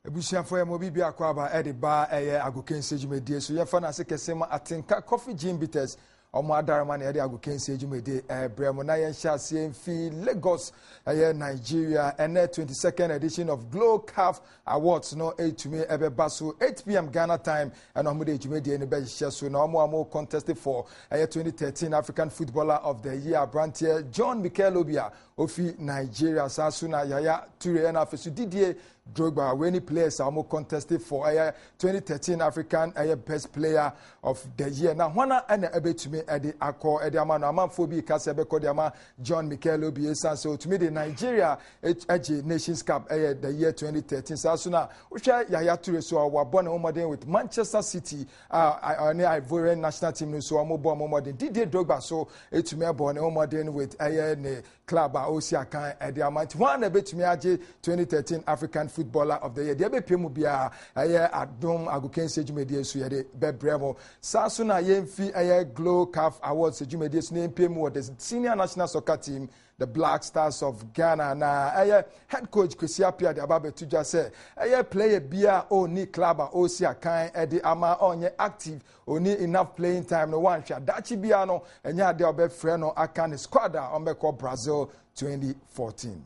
Abusuafoɔ yɛ ma obi biako aba ɛde ba ɛyɛ agokansie dwumadie so yɛfa no ase kɛse ma Atenka Coffee Gin Bitters ɔmo adaroma na yɛde agokansie dwumadie ɛbrɛ mo na yɛnhyɛ aseɛ mfi Lagos ɛyɛ Nigeria ɛnɛ 22nd edition of Glow CAF Awards no ɛtumi ɛbɛba so 8pm Ghana time ɛna ɔmo de dwumadie no bɛhyehyɛ so na ɔmo a ɔmo contest for ɛyɛ 2013 African Footballer of the Year aberanteɛ John Mikel Obi a ofi Nigeria saa so na Yaya Toure ɛna afei so Didier Drogba wei ne players a wɔn contest for ɛyɛ 2013 African ɛyɛ best player of the year na hwana ɛna ɛbɛtumi ɛde akɔ ɛde ama no amanfoɔ bi ka sɛ ɛbɛkɔ de ama John Mikel Obi esan sɛ otumi de Nigeria ɛgye Nations Cup ɛyɛ the year 2013 saa so na wohwɛ Yaya Toure so a wabɔ ne ho mmɔden with Manchester City a ɔne Ivorian national team no so wɔn bɔ wɔn mmɔden Didier Drogba so etumi ɛbɔ ne ho mmɔden with ɛyɛ ne club a ɔresi akan ɛde ama nti hwan na ɛbɛtumi agye 2013 African Footballer of the Year deɛ ɛbɛpie mu biara ɛyɛ adom agokansie dwumadie so yɛde bɛbrɛ mo saa so na yɛmfi ɛyɛ Glow CAF Awards dwumadie so na yɛmpie mu wɔ the senior national soccer team the Black Stars of Ghana na ɛyɛ head coach Kwesi Appiah de aba abɛto dwa sɛ ɛyɛ player biara ɔnni club a ɔresi akan ɛde ama ɔnyɛ active Onni enough playing time no wanhwɛ a daakye biara no ɛnyɛ adeɛ a wɔbɛfrɛ no aka ne squad a wɔbɛkɔ Brazil 2014.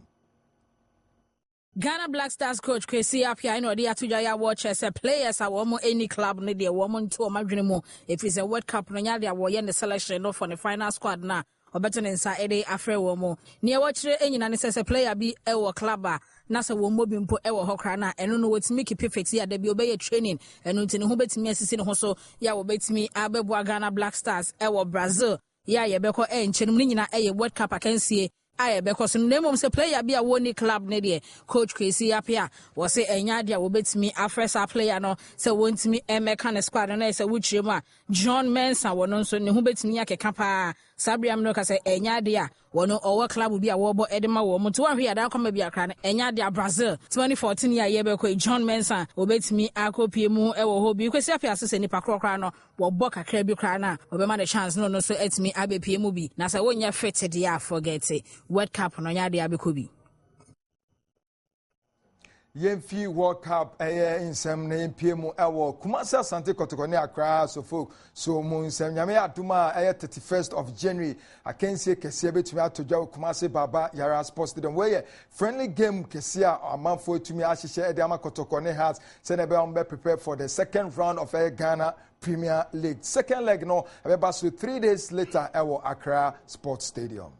Ghana Black Stars coach Kwesi Appiah na ɔde ato dwa yɛ a wɔkyerɛ sɛ players a wɔn nni club no deɛ wɔn nto wɔn adwene mu ɛfiri sɛ World Cup no nyɛ adeɛ a wɔyɛ ne selection no for ne final squad no a ɔbɛto ne nsa de afrɛ wɔn mu. Nea wɔkyerɛ nyina ne sɛ sɛ player bi wɔ club a na sɛ wɔmmɔ bi mpo wɔ hɔ koraa no a, ɛno no wɔtumi keep fit yɛ a da bi ɔbɛyɛ training, ɛno nti ne ho bɛtumi asisi ne ho so yɛ a wɔbɛtumi abɛboa Ghana Black Stars wɔ Brazil yɛ a yɛbɛkɔ ɛnkyɛ no mu. Ne nyina yɛ World Cup akansie a ɛbɛkɔ so no na mmom sɛ player bi a wɔnni club no deɛ, coach Kwesi Appiah wɔse ɛnyɛ adeɛ a wɔbɛtumi afrɛ saa player no sɛ wɔntumi mmɛka ne squad no na sɛ wokyerɛ mu a John Mensah wɔno nso ne ho bɛtumi akeka paa saa bere a me ne wo kasa yi ɛnyɛ adeɛ a wɔno ɔwɔ club bi a wɔrebɔ de ma wɔn nti wɔanhwɛ yɛ adaa kɔma bi akra no ɛnyɛ adeɛ a Brazil 2014 yi a yɛbɛkɔ yi John Mensah wɔbɛtumi akɔpie mu wɔ hɔ bi Kwesi Appiah se sɛ nipa korɔ koraa no wɔbɔ kakra bi koraa no a, wɔbɛma no chance na ɔno nso atumi abɛpue mu bi. Na sɛ wonyɛ fit deɛ a, forget it. World Cup no, nyɛ adeɛ a wobɛkɔ bi. Yɛmfi World Cup ɛyɛ nsɛm na yɛmpie mu ɛwɔ Kumasi Asante Kɔtɔkɔ ne Accra Sofok so mu nsɛm. Nyame adom a ɛyɛ 31st of January akansie kɛseɛ bɛtumi atɔ dwa wɔ Kumasi Baba Yara Sports Stadium. Wei yɛ friendly game kɛseɛ a amanfoɔ atumi ahyehyɛ ɛde ama Kɔtɔkɔ ne Hearts sɛdeɛ ɛbɛyɛ wɔn bɛ prepare for the second round of ɛyɛ Ghana Premier League. Second leg no ɛbɛba so 3 days later ɛwɔ Accra Sports Stadium.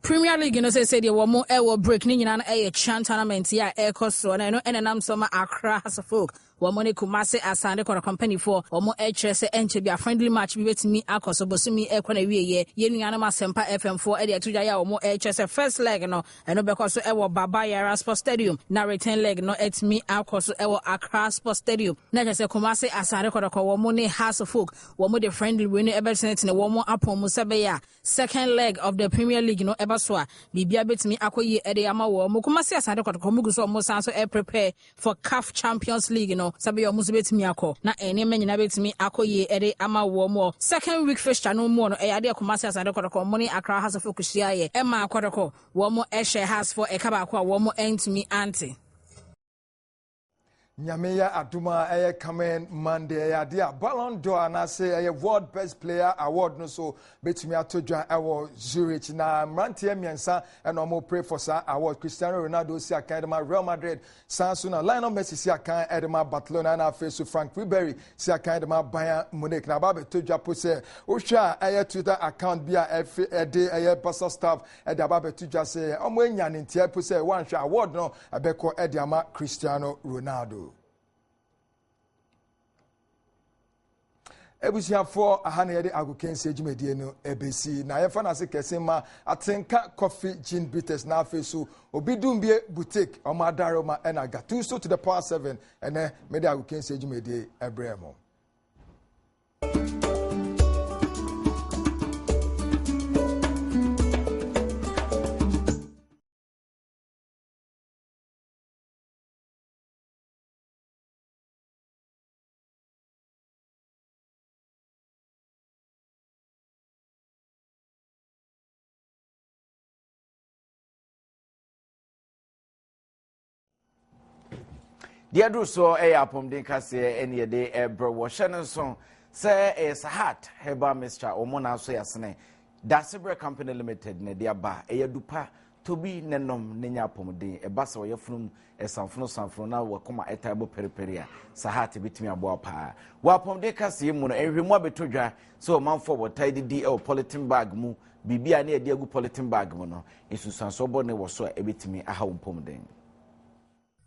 Premier League no sɛsɛ deɛ wɔn ɛwɔ break ne nyinaa no ɛyɛ CHAN tournament yi a ɛrekɔ soɔ na ɛno ɛna nam so ma Accra Hearts of Oak wɔn ne Kumasi Asante Kɔtɔkɔ mpanimfoɔ wɔn ɛkyerɛ sɛ ɛnkyɛ bi a friendly match bi bɛtumi akɔ so bosome ɛkɔ na wieɛ. Yɛn nuanom Asɛmpa FM foɔ ɛde ato dwa yɛ a wɔn ɛkyerɛ sɛ first leg no ɛno bɛkɔ so ɛwɔ Baba Yara Sports Stadium na return leg no ɛtumi akɔ so ɛwɔ Accra Sports Stadium na kyerɛ sɛ Kumasi Asante Kɔtɔkɔ wɔn ne Hearts of Oak wɔn de friendly wei no ɛbɛtenetene wɔn apɔn mu sɛ bɛyɛ a second leg of the Premier League no ɛba so a, biribiara bɛtumi akɔ yie de ama wɔn. Kumasi Asante Kɔtɔkɔ wɔn gu so a wɔsan so prepare for CAF Champions League no sɛ bɛyɛ wɔn nso bɛtumi akɔ na nneɛma nyinaa bɛtumi akɔ yie de ama wɔn. Wɔ second week fixture no mu no, ɛyɛ adeɛ Kumasi Asante Kɔtɔkɔ wɔn ne Accra Hearts of Oak hyiaeɛ ɛmaa Kɔtɔkɔ wɔn hyɛ Hearts for ɛka baako a wɔn antumi ante. Nyame yɛ adom a ɛyɛ coming Monday ɛyɛ adeɛ a Ballon d'Or anaasɛ ɛyɛ World Best Player Award no so bɛtumi ato dwa ɛwɔ Zurich na mmeranteɛ mmiɛnsa ɛna wɔn pray for saa award Cristiano Ronaldo si akan de ma Real Madrid san so na Lionel Messi si akan de ma Barcelona ɛna afei so Frank Ribery si akan de ma Bayern Munich na aba abɛtɔ dwa po sɛ wohwɛ a ɛyɛ Twitter account bi a ɛfe ɛde ɛyɛ Barca staff ɛde aba abɛto dwa sɛ wɔn anya ne nteɛ po sɛ wɔanhwɛ award no ɛbɛkɔ ɛde ama Cristiano Ronaldo. Abusuafoɔ, aha na yɛde agokansie dwumadie no ɛbɛsi na yɛfa no ase kɛse ma Atenka Coffee Gin Bitters na afei so Obi Dumbie Boutique ɔmo adare ma ɛna Gatuso to the power 7 ɛnɛ mede agokansie dwumadie ɛbrɛ mo. Deɛ aduru soɔ yɛ apɔmuden kaseɛ ɛne yɛde ɛbrɛ wɔ hyɛ no nso sɛ ɛyɛ Sahat herbal mixture wɔn na aso yɛasene Dasebrɛ Company Limited na ɛde aba. Ɛyɛ adupa, tɔ bi na nom na nya apɔmuden. Ɛba sɛ ɔyafunu mu ɛsanfono sanfono na wakoma ɛtaa bɔ periperi a, Sahat bɛtumi aboa wo paa. Wɔ apɔmuden kaseɛ mu no, nhwehwɛmu abɛtɔ dwa sɛ ɔmanfoɔ a wɔtaa didi wɔ polythene bag mu, biribi a na yɛde agu polythene bag mu no, nsunsuansoɔ bɔne wɔ so a ɛbɛtumi aha wo mpɔmuden.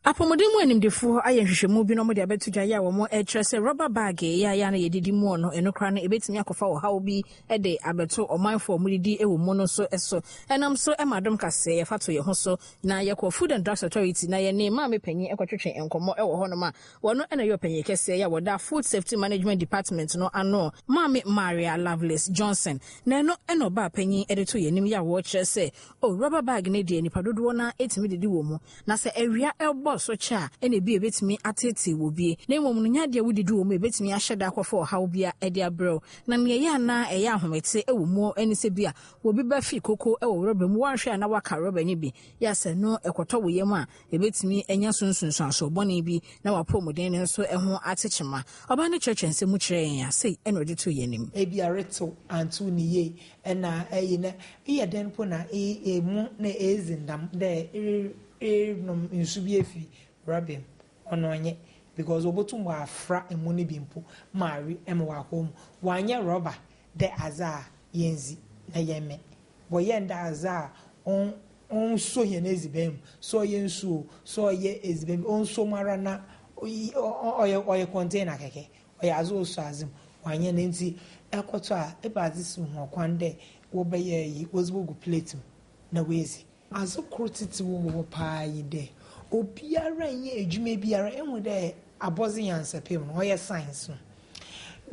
Apɔmuden mu animdefoɔ ayɛ nhwehwɛmu bi na wɔde abɛto dwa yɛ a wɔrekyerɛ sɛ rɔba baage yɛ a yɛ a na yɛdidi muɔ no, ɛno koraa no ɛbɛtumi akɔfa ɔhaw bi de abɛto ɔmanfoɔ a wɔdidi wɔ mu no nso so. Ɛnam so ma adom kaseɛ yɛfa to yɛn ho so na yɛkɔ Food and Drugs Authority na yɛne maame panyin kɔtwetwe nkɔmmɔ wɔ hɔnom a wɔno na ɛyɛ ɔpanyin kɛseɛ yɛ a wɔda Food Safety Management Department no ano, Maame Maria Lovelace Johnson, na ɛno na ɔbaa panyin de to yɛn anim yɛ a wɔrekyerɛ sɛ oh rɔba bag no deɛ nnipa dodoɔ no ara tumi didi wɔ mu. Na sɛ awia rebɔ so kyɛ a, ɛna ebia ebetumi ateetee wo bi. Na mmom no, nyɛ ade a wudidi wɔ mu a ebetumi ahyɛ da akɔfa ɔhaw bi de abrɛ wo. Na nea ɛyɛ a na ɛyɛ ahomete wɔ mu ne sɛ bi a obi ba fi koko wɔ rɔba mu, woanhwɛ a na waka rɔba no bi. Yɛ a sɛ ɛno kɔtɔ wo yam a, ebetumi anya so nsunsuanso bɔne bi na w'apɔwmuden no nso ho ate kyema. Ɔbaa no kyerɛkyerɛ nsɛm mu kyerɛɛ yɛn a, sei na ɔde too yɛn anim. Ebia retsew anntsew no yie na eyi na eyɛ dɛn mpo na emu na edzi ndam dɛ eronom nsu bi efi rɔba mu, ɔno ɔnnyɛ because obotum ɔafora emu no bi mpo ma awe ma ɔakɔ wo mu. Wɔannyɛ rɔba dɛ adze a yendzi na yɛmmen. Wɔyɛɛ no dɛ adze a ɔnnsɔ hɛn edziban mu, sɛ ɔyɛ nsu o, sɛ ɔyɛ edziban bi, ɔnnsɔ mu ara na ɔyɛ ɔyɛ container kɛkɛ, ɔyɛ adze a ɔsɔ adze mu, wɔannyɛ no ntsi ekɔtɔ a ebɛnadze si ho kwan dɛ wɔbɛyɛ iyi, wɔdze bogu plate mu na woedzi. Adze kor tsitsir wɔ hɔ paa nye dɛ, obiara nnyɛ edwuma biara, ehu dɛ abɔdze nyansapɛ mu no, ɔyɛ science no,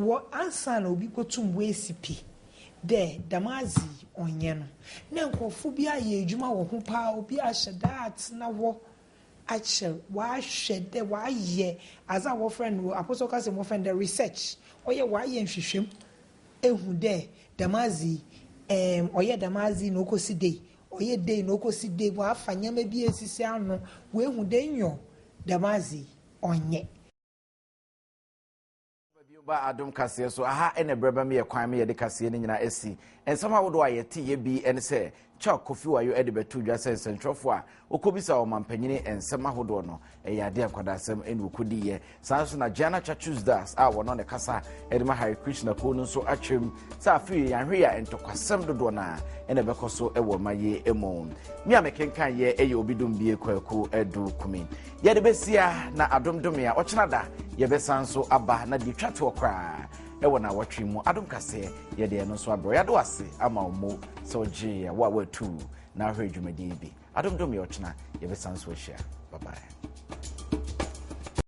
wɔ ansaana obi botum oesi pi dɛ dɛm adze yi ɔnnyɛ no, nna nkorɔfo bi ayɛ edwuma wɔ ho paa, obi ahyɛ da atsena hɔ akyɛr, ɔahwɛ dɛ ɔayɛ adze a wɔfrɛ no wɔ aposow kasa mu wɔfrɛ no dɛ research, ɔyɛ ɔayɛ nhwehwɛmu ehu dɛ dɛm adze yi, erm ɔyɛ dɛm adze yi na okosi dei, ɔyɛ dei na okosi dei, ɔafa ndzɛmba bi esisi ano, oehu dɛ nyew, dɛm adze yi ɔnnyɛ. Bio ba Adom Kaseɛ so. Aha na ɛberɛ bɛma yɛ kwan ma yɛde kaseɛ no nyinaa asi. Nsɛm ahodoɔ a yɛteeɛ bi ne sɛ Chuck Kofi Wayo de bɛtoo dwa sɛ nsɛntwerɛfoɔ a wɔkɔbisa ɔmampanyini nsɛm ahodoɔ no, ɛyɛ adeɛ a nkwadasɛm na wɔkɔdiiɛ. Saa nso na Gianna Chachus Das a wɔno ne kasa de ma Hare Krishna kuo no nso akyerɛ mu sɛ afei yɛanhwɛ yɛ a ntɔkwasɛm dodoɔ no a ɛna ɛbɛkɔ so wɔ ma yi mu. Me a mekenkan yɛ ɛyɛ obi dumbie Kwaku Adu Kumi. Yɛde bɛsia na adom dome a ɔkyena da yɛbɛsan nso aba na deɛ twa toɔ koraa ɛwɔ naawɔtwe mu adom kaseɛ yɛde ɛno nso abrɛ yɛado ase ama wo mo sɛ ɔgye yɛ wo a woatu na ahwɛ dwumadie bi adom dome ɔkyena yɛbɛsan nso ahyia bye bye.